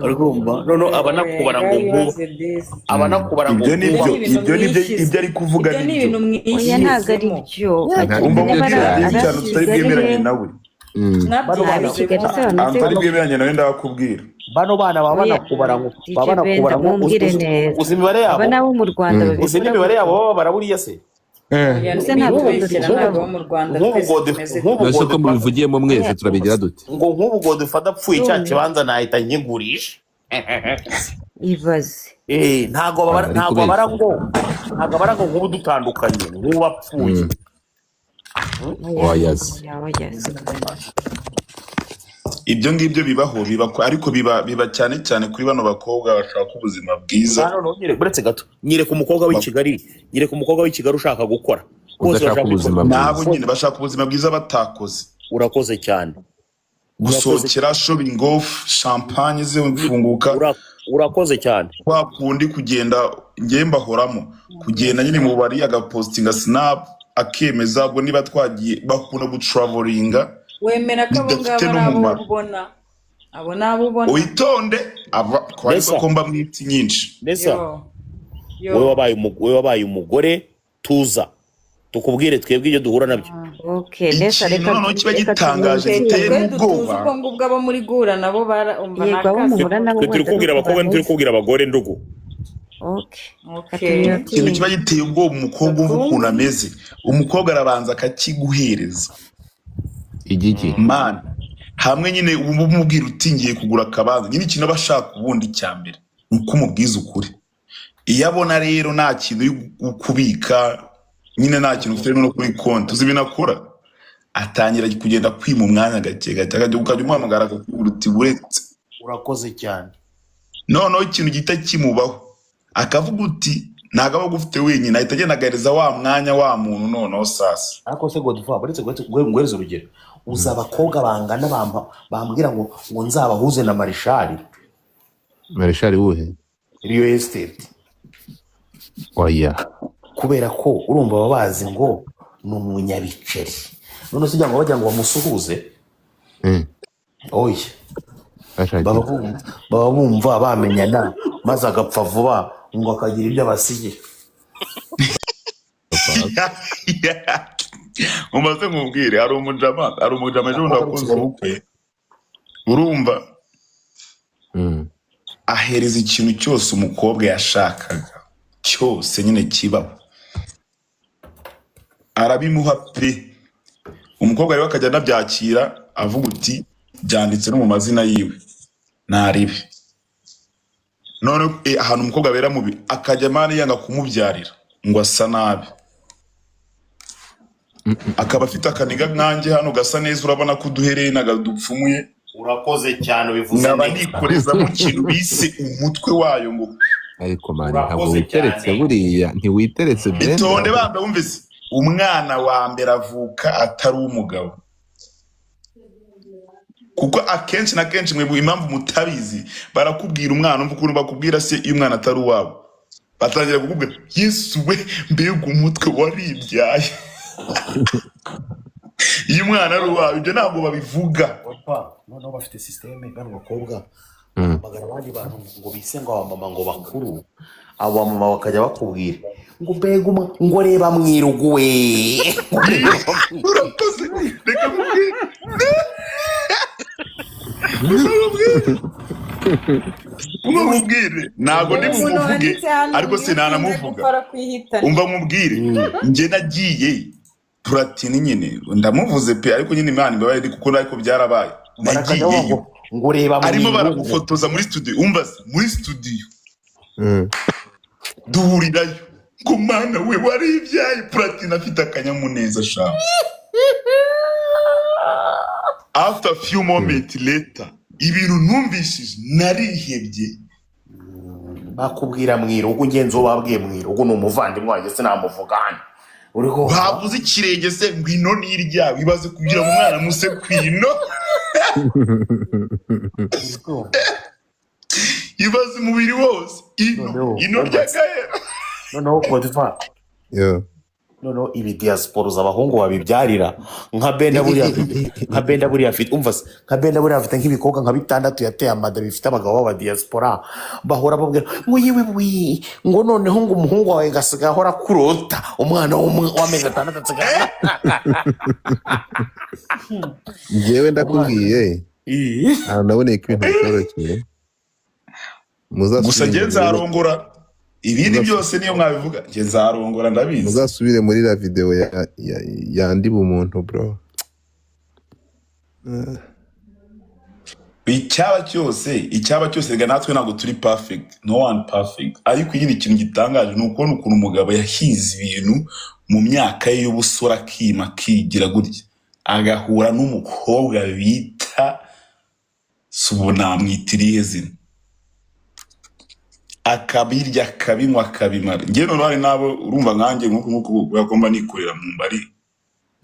Uri kumva? Noneho abanakubara ngo nkuba Ibibazo disi. Abanakubara ngo Ibyo ni nkuba. byo. Ibyo ni ibintu Ibyo ni byo. mwishyizemo. Ibyo ari kuvuga Ibyo ni ni byo. ibintu Oya, ntabwo ari mwishyizemo. byo. Umva Niba nkubwire, ari ikintu ari tutari Kigali bwemeranye he? nawe. Bano bana Abi Kigali se Ahantu bameze tutari gute? bwemeranye nawe ndakubwira. Bano bana baba Oya, banakubara ngo DJ baba banakubara Benda, ngo mumbwire neza. Uzi imibare Aba yabo? nabo mu Rwanda Uzi babikora n'imibare yabo gute? baba babara buriya se? Oya, Ese ntabwo witubeshyera, tubikora. ntabwo abo mu Rwanda Nk'ubu twese Godif- tumeze nk'ubu Mbese ko Godfather mubivugiyemo mwese, Oya, turabigira dute? Ngo nk'ubu Godfather apfuye, cya ndumiwe. kibanza nahita nkigurisha. Ibaze. Ntago babara, Ari ntago babara kubeshya. ngo, ntago babara ngo nk'ubu dutandukanye, nk'ubu apfuye. Oya. Oyazi. Oya, oya. Ibyo ngibyo bibaho, biba, ariko biba cyane cyane kuri bano bakobwa bashaka ubuzima bwiza. Ngaho noneho uretse gato, nyereka umukobwa w'i Kigali, nyereka umukobwa w'i Kigali ushaka gukora. Bose Udashaka bashaka ubuzima gukora. Nabo bwiza. nyine bashaka ubuzima bwiza batakoze. Urakoze cyane. Urakoze. Gusohokera, shopping, off champagne zifunguka. Urakoze cyane. Kwa kundi kugenda, ngewe mbahoramo kugenda nyine mu bari, agapostinga snap, akemeza ubwo niba twagiye, bakunda gutravelinga Wemera ko abo bidafite ngabo ari abo n'umumaro. ubona? Abo ni abo ubona. Witonde, ava ko ariko Nesa. ko mba mu iti nyinshi. Nesa. Yo yo. Wowe wabaye umugore, tuza tukubwire twebwe ibyo duhura nabyo. Okay, Nesa, Ikintu reka noneho kiba reka gitangaje, tumwumve. giteye Twe dutuzi n'ubwoba. ubwo ngubwo abo muri guhura nabo umva Yego, abo nakase. muhura nabo Twe turi wenda kubwira nuko abakobwa, ntituri bameze. kubwira abagore, ndugu. Okay, reka Ikintu kiba tumuyutinge. giteye ubwoba, umukobwa, umva ukuntu Batumve. ameze, umukobwa arabanza akakiguhereza. Igiki? Man, hamwe nyine uba umubwira uti ngiye kugura akabanza, nyine ikintu aba ashaka ubundi cya mbere ni uko umubwiza ukuri. Iyo abona rero nta kintu uri kubika nyine, nta kintu ufite no kuri konti, uzi ibintu akora? Atangira kugenda kwima umwanya gake gake, akajya ukajya umuhamagara akakubwira uti buretse. Urakoze cyane. Noneho ikintu gihita kimubaho, akavuga uti ntabwo aba agufite wenyine, ahita agenda agahereza wa mwanya wa muntu noneho sasa. Ariko se Godfather, uretse nguhereze urugero, uzi abakobwa bangana bambwira ngo nzabahuze na Marishari? Marishari wuhe? Real estate. Oya. Kubera ko urumva baba bazi ngo ni umunyabiceri, none se ugira ngo bagira ngo bamusuhuze? Oya. Bashaka Baba iki? bumva bamenyana, maze agapfa vuba ngo akagira ibyo abasigira. Umaze nkubwire, hari umujama ejo bundi Abakobwa b'i wakoze Kigali. ubukwe, urumva, ahereza ikintu cyose umukobwa yashakaga cyose nyine kibaho, arabimuha pe. Umukobwa rero akajya anabyakira, avuga uti byanditse no mu mazina yiwe, ntaribe. None ahantu umukobwa abera mubi, akajya man yanga kumubyarira ngo asa nabi, akaba afite akaniga nkanjye hano gasa neza, urabona ko uduherena dupfumuye. Urakoze cyane, ubivuze Nkaba neza. nikorezamo ikintu bise umutwe wayo ngo Ariko man, ntabwo Urakoze witeretse. cyane. Buriya ntiwiteretse, Brenda. Itonde, banda wumvise, umwana wa mbere avuka atari uw'umugabo, kuko akenshi na kenshi mwe impamvu mutabizi, barakubwira umwana, umva ukuntu bakubwira se, iyo umwana atari uwabo batangira kukubwira: "Yesu we, mbega umutwe, waribyaye!" Iyo umwana ari uwawe ibyo ntabwo babivuga. Opa, noneho bafite système bano bakobwa, bahamagara abandi bantu ngo bise ngo abamama, ngo bakuru, abo bamama bakajya bakubwira ngo mbega ngo reba mwirugu we, ngo reba mwirugu. Urakoze, reka nkubwire, reka nkubwire, nkubwire, ntabwo ndi Umuntu bumuvuge, wanditse hano ariko ngo iyo utinze sinanamuvuga. gukora kwihitana. Umva nkubwire, njye nagiye Platini nyine, ndamuvuze pe, ariko nyine Imana imbabarire kuko ariko byarabaye. Barakajya bavuga Nagiyeyo ngo reba arimo mwirugu. baragufotoza muri studio, umva se, muri studio duhurirayo ngo mana we, waribyaye! Platini afite akanyamuneza shaka. After few moment later, ibintu numvishije narihebye. Bakubwira mwirugu, ngenzi uwo babwiye mwirugu ni umuvandimwe wanjye, sinamuvuga hano, uri kumva? Bavuze ikirenge se ngo ino ni iryawe, ibaze kugira ngo umwana muse kwino. Uri kumva? Ibaze umubiri wose ino Noneho ino wumva se, ry'agahera. Noneho Godfather, Yeah. Noneho ibi diaspora abahungu babibyarira nka Benda buriya afite, nka Benda buriya afite, umva se, nka Benda buriya afite nk'ibikobwa nka bitandatu yateye amada bifite abagabo b'aba diaspora, bahora babwira ngo yewe wi, ngo noneho ngo umuhungu wawe gasigaye ahora kurota umwana w'amezi 6 asigaye. Njyewe Umwana ndakubwiye, ahantu naboneye ko ibintu bitoroshye. Gusa Muzasubire njye muri nzarongora, ibindi byose niyo mwabivuga, njye nzarongora, ndabizi. Muzasubire muri la video ya ndi bumuntu, bro. Icyaba cyose rega natwe ntabwo turi perfect, no one perfect. Ariko nyine ikintu gitangaje ni ukubona ukuntu umugabo yahize ibintu mu myaka ye y'ubusore, akima akigira gutya, agahura n'umukobwa bita, si ubu namwita irihe zina, akabirya, akabinywa, akabimara. Njye noneho hari n'abo urumva nkanjye nk'uku kubera ko mba nikorera mu mbari,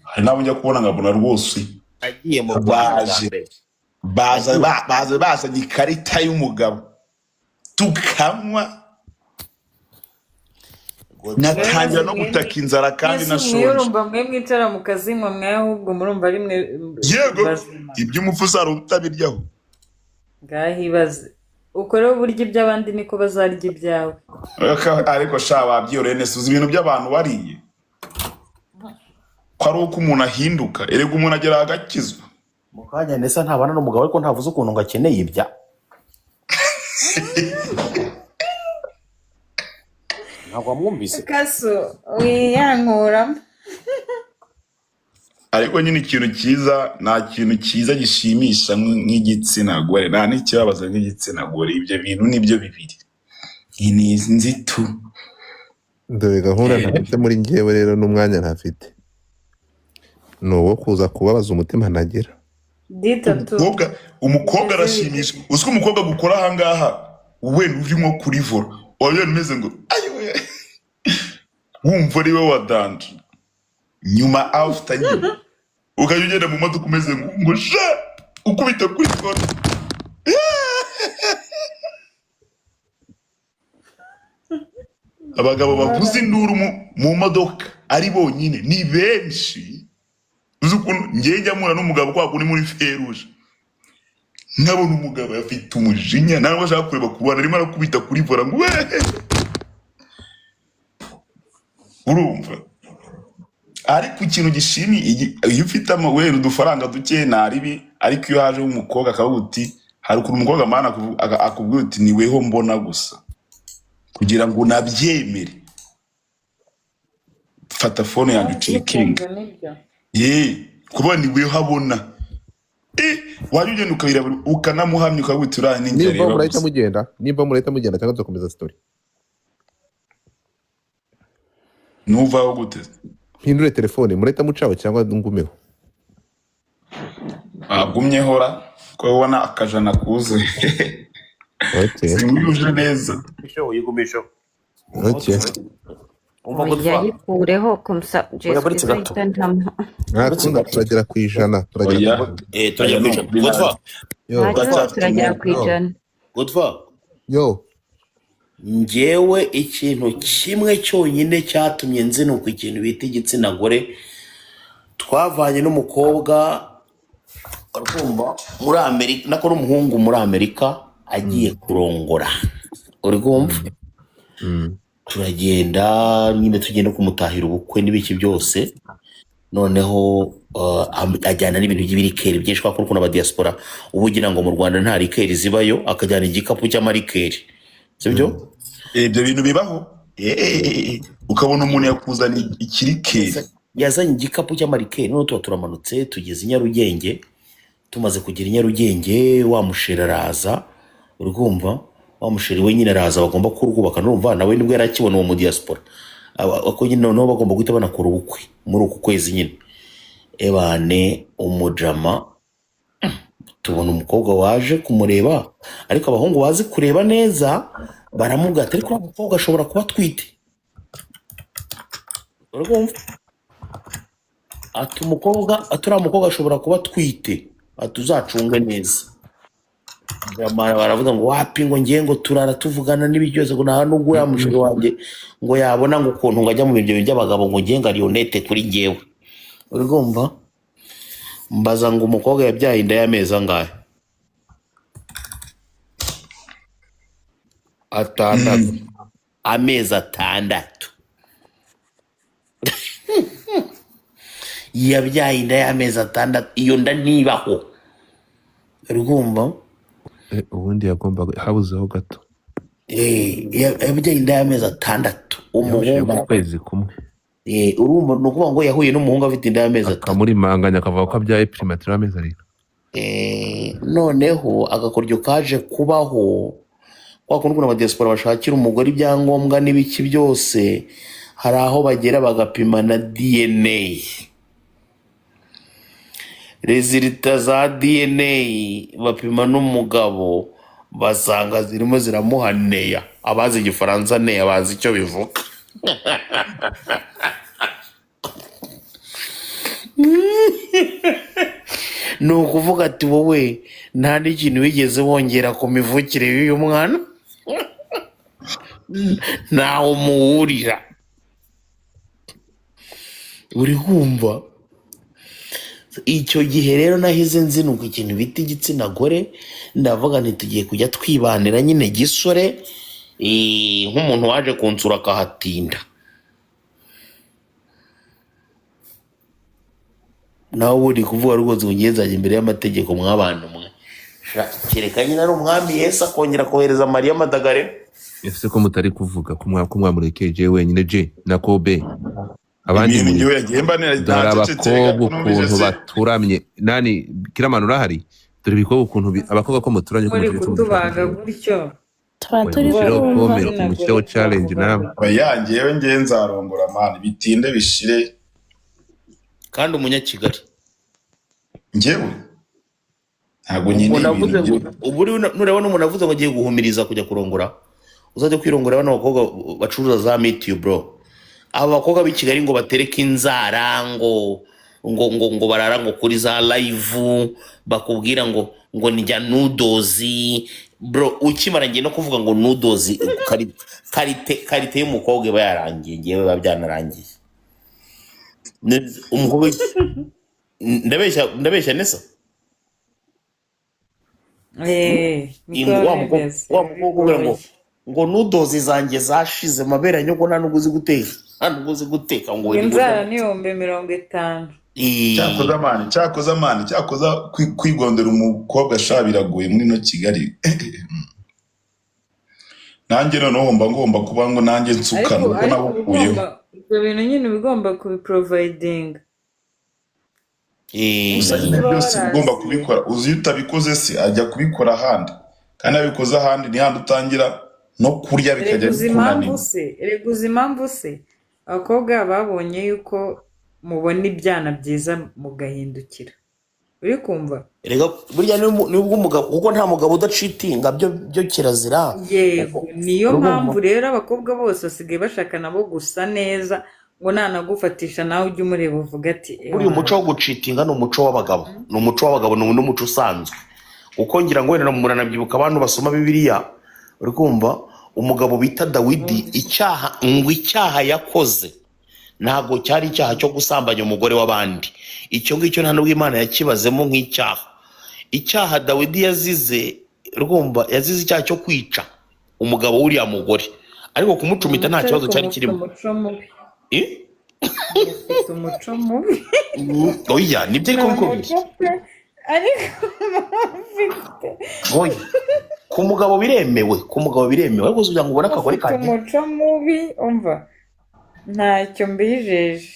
hari n'abo njya kubona nkabona rwose Agiye mu Rwanda bwa baje mbere. Baza baza bazanye ikarita y'umugabo, tukanywa, nkatangira no gutaka inzara kandi Mwese nashonje. Urumva mwe mwicara mukazinywa, mwe ahubwo murumva ari mwe Yego. bazima. Iby'umupfu uzara utabiryaho. Ngaho ibaze ukoreho uburyo iby'abandi niko bazarya ibyawe. Ariko sha, wabyihoreye neza, uzi ibintu by'abantu wariye ko ari uko umuntu ahinduka, erega umuntu agera agakizwa. Mu kanya ndetse ntabana n'umugabo, ariko ntavuze ukuntu ngo akeneye ibya. Ntabwo wamwumvise? Kaso wiyankuramo. Ariko nyine ikintu cyiza, nta kintu cyiza gishimisha nk'igitsina gore, nta n'ikibabaza nk'igitsina gore. Ibyo bintu nibyo bibiri ni inzitu. Dore gahunda ntafite muri njyewe rero, n'umwanya ntafite ni uwo kuza kubabaza umutima ntagira. Ditatu. Umukobwa arashimisha. Uzi ko umukobwa gukora ahangaha wenda uri nko kuri volant, waba umeze ngo ayiwe, wumva ari we wa danger. Nyuma after nyine ukajya ugenda mu modoka umeze ngo sha, ukubita kuri volant. Abagabo bavuza induru mu modoka ari bonyine ni benshi. Uzi ukuntu njye njya mpura n'umugabo kwa kundi muri feruje, nkabona umugabo afite umujinya, ntabwo ashaka kureba ku ruhande, arimo arakubita kuri volant ngo weee, urumva. Ariko ikintu gishimi iyo ufite wenda udufaranga duke nta ribi, ariko iyo haje umukobwa akavuga uti, hari ukuntu umukobwa mana akubwira uti ni weho mbona gusa, kugira ngo unabyemere fata phone yanjye ucekinge. Nibyo. Ye kuba ni weho abona, wajya ugenda ukabira ukanamuhamya ukavuga uti uriya ni njye. Nimba Reba murahita gusa. mugenda, nimba murahita mugenda cyangwa tugakomeza story. Nuvaho gute? Mpindure telefone, murahita mucaho cyangwa ngumeho? Agumye hora ko ubona akajana kuzuye. Okay. Simwuje neza. Yigumisho. Okay. Umva Oya. Godfa. Yikureho kumusa. Oya, Jesu buretse gato. izahita ntama. Buretse Ntakunda gato. turagera ku 100, turagera Oya. ku 100. Turagera Oya, ku 100. ni Godfa. Yo. Nta kibazo. Godfa. Turagera ku Yo. 100. Godfa. Yo. Njyewe ikintu kimwe cyonyine cyatumye nzinuka ikintu bita igitsina gore, twavanye n'umukobwa, urumva, muri Amerika, nako n'umuhungu muri Amerika agiye kurongora, uri kumva? Turagenda nyine, tugenda kumutahira ubukwe n'ibiki byose. Noneho ajyana n'ibintu by'ibirikeri byinshi, kubera ko ukuntu abadiaspora uba ugira ngo mu Rwanda nta liqueur zibayo, akajyana igikapu cy'amarikeri, sibyo? Ibyo bintu bibaho. Ukabona umuntu yakuzaniye ikirikeri. Yazanye igikapu cy'amarikeri. Noneho tuba turamanutse tugeze i Nyarugenge. Tumaze kugera i Nyarugenge, wa musheri araza, uri kumva, wa musheri we nyine araza, bagomba kurwubaka. N'urumva nawe nibwo yari akibona uwo mu diaspora. Ako nyine noneho bagomba guhita banakora ubukwe muri uku kwezi nyine. Ebane umujama, tubona umukobwa waje kumureba, ariko abahungu bazi kureba neza baramubwira ati ariko uriya mukobwa ashobora kuba atwite, uri kumva? Ati umukobwa, ati uriya mukobwa ashobora kuba atwite, ati uzacunge neza. Jamara baravuga ngo wapi, ngo ngiye, ngo turara tuvugana n'ibi byose, ngo nta nubwo uriya musheri wanjye ngo yabona ngo ukuntu ngo ajya mu bintu by'abagabo, ngo ngiye ngo ariyonete kuri njyewe. Uri kumva? Mbaza ngo umukobwa yabyaye inda y'amezi angahe? 6. Amezi 6 yabyaye inda y'amezi 6, iyo nda ntibaho. Uri kumva? Ubundi yagombaga habuzeho gato. Yabyaye inda y'amezi 6 Yamushyize umuhungu mu kwezi kumwe. Urumva, ni ukuvuga ngo yahuye n'umuhungu afite inda y'amezi 3, akamurimanganya akavuga ko abyaye primatire y'amezi 7. Noneho agakoryo kaje kubaho kwa kundi ukuntu abadiaspora bashakira umugore ibyangombwa n'ibiki byose, hari aho bagera bagapima na DNA. Rezilita za DNA bapima n'umugabo basanga zirimo ziramuha neya. Abazi igifaransa neya bazi icyo bivuga. Ni ukuvuga ati wowe nta n'ikintu wigeze wongera ku mivukire y'uyu mwana, ntawe muwurira. Uri kumva? Icyo gihe rero nahize nzinuka ikintu bita igitsina gore, ndavuga nti tugiye kujya twibanira nyine gisore, nk'umuntu waje kunsura akahatinda. Nawe ubu uri kuvuga rwose ngo ngiye nzajya imbere y'amategeko mw'abantu mwe. Kereka nyine ari umwami Yesu akongera kohereza Mariya Madagare. Ese ko mutari kuvuga ko mwamurekeye je wenyine, je na Kobe, abandi ibintu muri ngewe yagiye mbanira dore ntacecetse abakobwa numvise ukuntu se baturamye. Nani Kiramani urahari? Dore ibikobwa ukuntu abakobwa ko muturanye, ko muri mucecetse kutubaga mudushaka. gutyo. Tuba Oya, turi mushyireho kumva. comment, Igitsina mushyireho gore challenge twavuga namwe. gutyo. Oya, ngewe ngewe nzarongora mani bitinde bishire. Kandi umunyakigali. Ngewe ntabwo nkeneye Umuntu ibintu avuze ngo byo ubu nureba n'umuntu avuze ngo agiye guhumiriza kujya kurongora, uzajya kwirongora bano bakobwa bacuruza za meet you bro. Aba bakobwa b'i Kigali ngo batereke inzara, ngo ngo ngo ngo barara ngo kuri za live, bakubwira ngo ngo njya nudozi bro. Ukimara ngiye no kuvuga ngo nudozi, karite y'umukobwa iba yarangiye, ngewe biba byanarangiye. Umukobwa ndabeshya, ndabeshya nesa. Niko Wa biba mukobwa bimeze, wa biba mukobwa ukubwira ngo bigoye. ngo nudozi zanjye zashize mabere nyoko, nta nubwo uzi guteka, nta nubwo uzi guteka ngo Ngo inzara ni 50,000. Cyakoza mani, cyakoza mani, cyakoza kwigondera umukobwa sha biragoye muri ino Kigali. Nanjye noneho mba ngomba kuba ngo nanjye nsukana Ariko ubwo ariko nabukuyeho. ugomba ibyo bintu nyine uba ugomba kubiprovidinga. Gusa nyine Niba byose uba ugomba warasiye kubikora uzi, iyo utabikoze se ajya kubikora ahandi, kandi iyo abikoze ahandi ni handi utangira no kurya bikajya Erega uzi impamvu bikunanira. se, erega uzi impamvu se abakobwa babonye yuko mubona ibyana byiza mugahindukira. Uri kumva? Erega burya nibwo umugabo, kuko nta mugabo udacitinga, byo byo kirazira. Yego, niyo Urumva? mpamvu rero abakobwa bose basigaye bashaka nabo gusa neza, ngo nanagufatisha nawe ujye umureba uvuga ati Buriya umuco wo gucitinga ni umuco w'abagabo, ni umuco w'abagabo, ni n'umuco usanzwe, kuko ngira ngo wenda muranabyibuka abantu basoma Bibiliya. Uri kumva umugabo bita Dawidi, icyaha ngo icyaha yakoze ntabwo cyari icyaha cyo gusambanya umugore w'abandi, icyo ngicyo nta nubwo Imana yakibazemo nk'icyaha. Icyaha Dawidi yazize, rwumva, yazize icyaha cyo kwica umugabo w'uriya mugore, ariko kumucumita nta umuco, kibazo ariko cyari mufite kirimo. umuco mubi. Eh? Mufite umuco mubi. Oya, nibyo ariko Nta bikubwiye. muco pe, ariko mufite Oya, ku mugabo biremewe, ku mugabo biremewe, ariko kugira ngo ubone akagore mufite kanjye. umuco mubi, umva ntacyo mbijeje.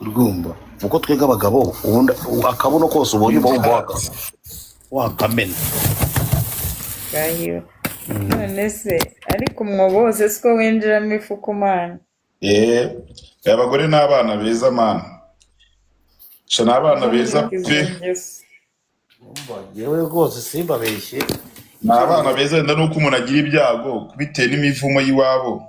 Urumva kuko twebwe abagabo ubundi akabuno kose ubonye uba wumva wakamena. Gahiwe none se, ariko umwobo wose siko winjiramo ifu ku mana. Abagore ni abana beza mani, sha ni abana beza Mureke izo pe. ngeso. Urumva, njyewe rwose simbabeshye. Ni abana beza, wenda nuko umuntu agira ibyago bitewe n'imivumo y'iwabo,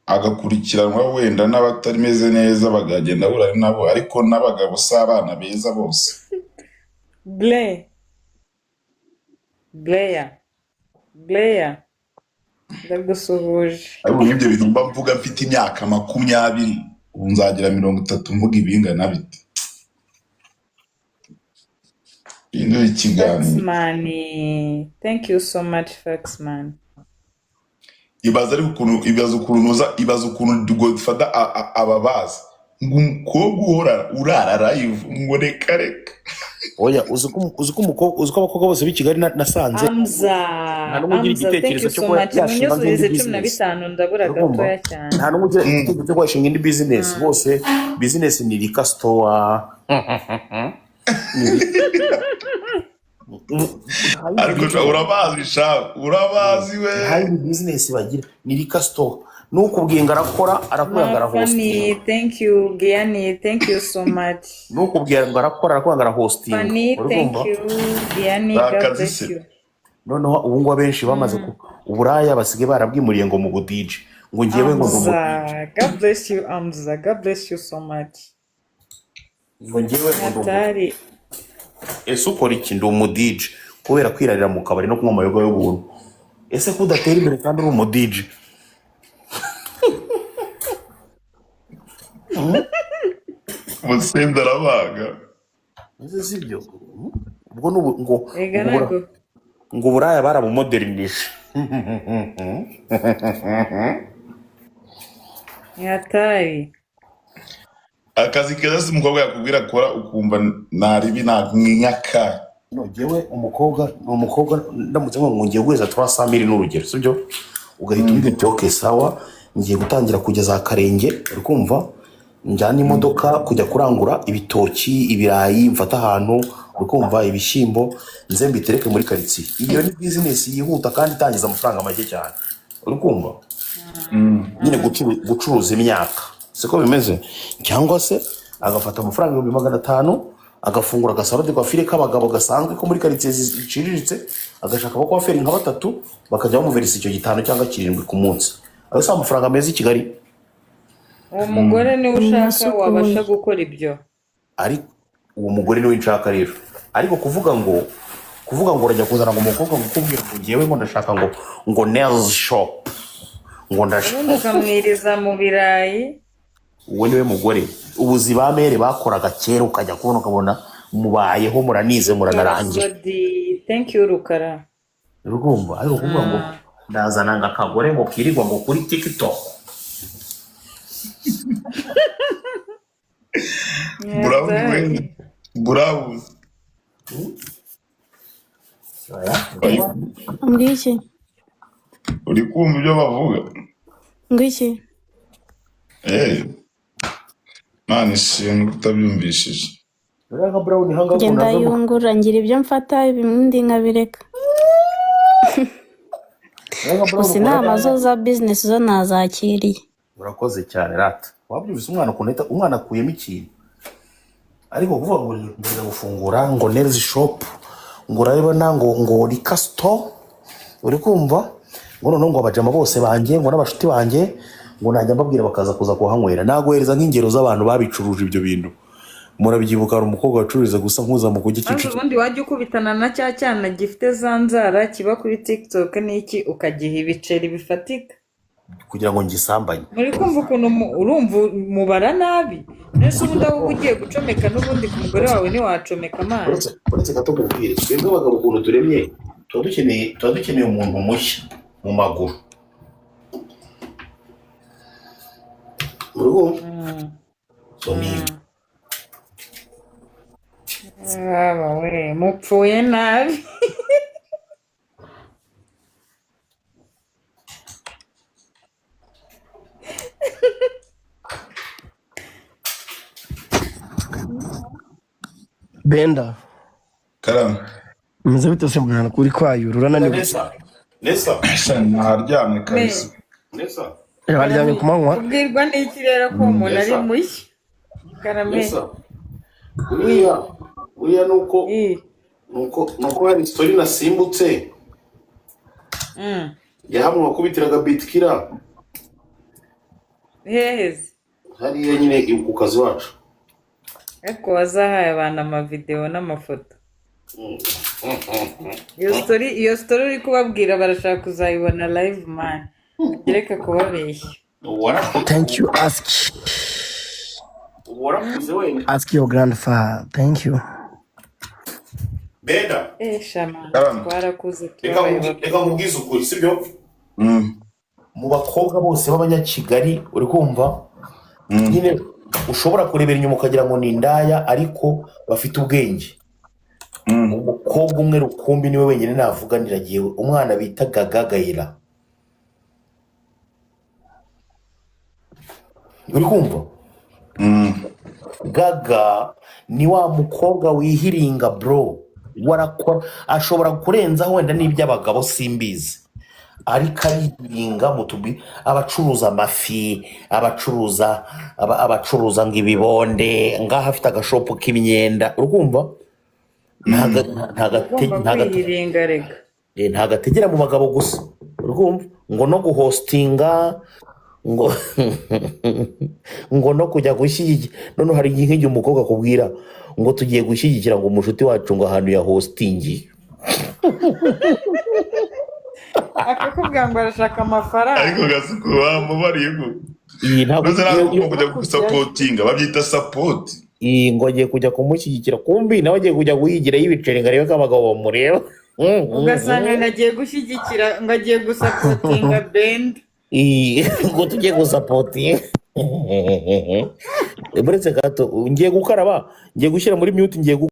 agakurikiranwa wenda n'abatameze neza bakagenda ahura nabo, ariko n'abagabo si abana beza bose. Ble. Blair, Blair, ndagusuhuje. Ariko nk'ibyo bintu mba mvuga mfite imyaka 20, ubu nzagira 30 mvuga ibingana bite? Hindura ikiganiro. Faxman, thank you so much Faxman. Ibaza ariko ukuntu, ibaza ukuntu uza, ibaza ukuntu Godfather ababaza ngo umukobwa uhora urara live ngo reka reka. Oya, uzi ko uzi ko abakobwa bose b'i Kigali nasanze Amza, nta n'umwe ugira Amza, thank igitekerezo you cyo so kuba much. yashinga nk'indi Munyuzurize cumi na business. bitanu ndabura Urumva? gatoya cyane. Nta n'umwe ugira igitekerezo cyo kuba yashinga indi business. Bose business ni liquor store. Ariko sha, urabazi sha, urabazi we. Nta yindi business bagira, ni liquor store. Nukubwiye ngo arakora, arakubwira ngo Ma arahostinga. Fanny, thank you. Gianni, thank you so much. Nukubwira ngo arakora, arakubwira ngo arahostinga. Fanny, thank Urumva? you. Gianni, Ni God akazi bless se. you. Noneho ubu ngubu abenshi bamaze ku uburaya basigaye barabwimuriye ngo mu budije, ngo ngewe ngo ndi umudije. Amza, God bless you, Amza. God bless you so much. Ngo ngewe ngo ndi umudije. Hatari. Ese ukora iki? Ndi umudije. Kubera kwirarira mu kabari no kunywa amayoga y'ubuntu. Ese ko udatera imbere kandi uri umudije? Musinda arabaga. Ese si byo? Ubwo ni ubu- ngo Ega ngo ubura- ntabwo. ngo uburaya barabumodernije. Ni hatari. Akazi keza si umukobwa yakubwira akora ukumva naribi nta. No, jyewe umukobwa ni umukobwa, ndamutse ngo ngiye guheza 300 000 n'urugero, sibyo? Ugahita umbwira uti okay, sawa, ngiye gutangira kujya za Karenge, uri kumva, njyana imodoka kujya kurangura ibitoki, ibirayi, mfata ahantu, uri kumva, ibishyimbo, nze mbitereke muri karitsiye. Iyo ni bizinesi yihuta kandi itangiza amafaranga make cyane, uri kumva? Nyine gucuruza imyaka, siko bimeze? Cyangwa se agafata amafaranga 500,000 agafungura agasaro de coiffure k'abagabo gasanzwe ko muri karitsiye ziciriritse, agashaka abakwaferi nka batatu bakajya bamuverisa icyo gitanu cyangwa kirindwi ku munsi. Ayo si amafaranga meza i Kigali? Uwo mugore niwe ushaka Nasukuye. wabasha gukora ibyo. Ariko uwo mugore niwe nshaka rero. Ariko kuvuga ngo urajya kuzana ngo umukobwa ngo ukubwira ngo ngewe ngo ndashaka ngo nails shop, ngo Ubundi ndashaka ukamwiriza mu birayi. Uwo niwe mugore ubuzi ba mere bakoraga kera, ukajya kubona ukabona mubayeho, muranize, muranarangira. Sodi, thank you Rukara. Urumva? Ariko kuvuga ngo ndazana ngo akagore ngo kirirwa ngo kuri TikTok. Ni Burawuni we. hatari. Burawuni. Oya. Ngwiki. Uri kumva ibyo bavuga? Ngwiki. Eh, Mana ishimwe utabyumvishije. Uriya nka Brown hanga Njye ukuntu avamo. ndayungura ngira ibyo mfata ibindi nkabireka. Uriya nka Brown Gusa ukuntu inama ajya. zo za bizinesi zo nazakiriye. Urakoze cyane rata. Wabyumvise umwana ukuntu ahita umwana akuyemo ikintu. Ariko kuvuga ngo ngiye gufungura ngo nails shop, ngo urabona ngo liquor store, uri kumva, ngo noneho ngo abajama bose banjye ngo n'abashuti banjye ngo najya mbabwira bakaza kuza kuhanywera. Naguhereza nk'ingero z'abantu babicuruje ibyo bintu. Murabyibuka, hari umukobwa wacururiza gusa nkuzamuka ujya Maze Kicukiro. ubundi wajya ukubitana na cya cyana gifite za nzara kiba kuri TikTok n'iki, ukagiha ibiceri bifatika. Kugira ngo ngisambanye. Muri kumva ukuntu urumva mubara nabi. Mbese ubundi aho ugiye gucomeka n'ubundi ku mugore wawe ntiwacomeka amazi. Uretse gato nkubwire, twebwe abagabo ukuntu turemye tuba dukeneye umuntu mushya mu maguru. Urumva? So ni Baba we, mupfuye nabi. Benda. Karame. Umeze bite se mwana, kuri kwayura urananiwe? Nesa, Nesa. Sha, naryamye kabisa. Nesa. Baryamye ku manywa. Ubwirwa n'iki rero ko uwo muntu ari Nesa. mushya? Karame. Nesa. Buriya nuko hari story nasimbutse ya hamwe wakubitiraga bitkira. Heheze. Hariya nyine ku kazi wacu. Ariko wazahaye abantu amavidewo n'amafoto. Iyo story uri kubabwira barashaka kuzayibona live, man, reka kubabeshya. Warakuze. Thank you. Ask Warakuze wenda. Ask your grandfather. Thank you. Benda. Eh, shama. Karame. Twarakuze, Reka twabaye reka bakuru. Nkubwize ukuri, sibyo? Mm. Mu bakobwa bose b'abanyakigali, uri kumva, nyine ushobora kurebera inyuma ukagira ngo ni indaya, ariko bafite ubwenge, umukobwa umwe rukumbi niwe wenyine navuga niragiwe, umwana bita Gaga Gayira, uri kumva? Gaga ni wa mukobwa wihiringa, bro, warakora, ashobora kurenzaho wenda n'iby'abagabo simbizi, ariko arihiringa mu tubi, abacuruza amafi, abacuruza abacuruza ngo ibibonde ngaho, afite agashopu k'imyenda, uri kumva? Ugomba kwihiringa rega. Ntago ategera mu bagabo gusa, uri kumva, ngo no guhostinga, ngo no kujya gushyigikira. Noneho hari igihe, nk'igihe umukobwa akubwira ngo tugiye gushyigikira ngo umushuti wacu, ngo ahantu ya hostingi. Akakubwira ngo arashaka amafaranga. Ariko Gasuku, wamubariye ko Iyi ntabwo ndetse ntabwo iyo kujya Kujyayo. Gusapotinga babyita support. Iyi ngo agiye kujya kumushyigikira, kumbi nawe agiye kujya guhigirayo ibiceri ngo arebe ko abagabo bamureba. Ugasanga ngo agiye gushyigikira, ngo agiye gusapotinga benda. Iyi ngo tujye gusapotinga. Buretse gato, ngiye gukaraba, ngiye gushyira muri mute, ngiye.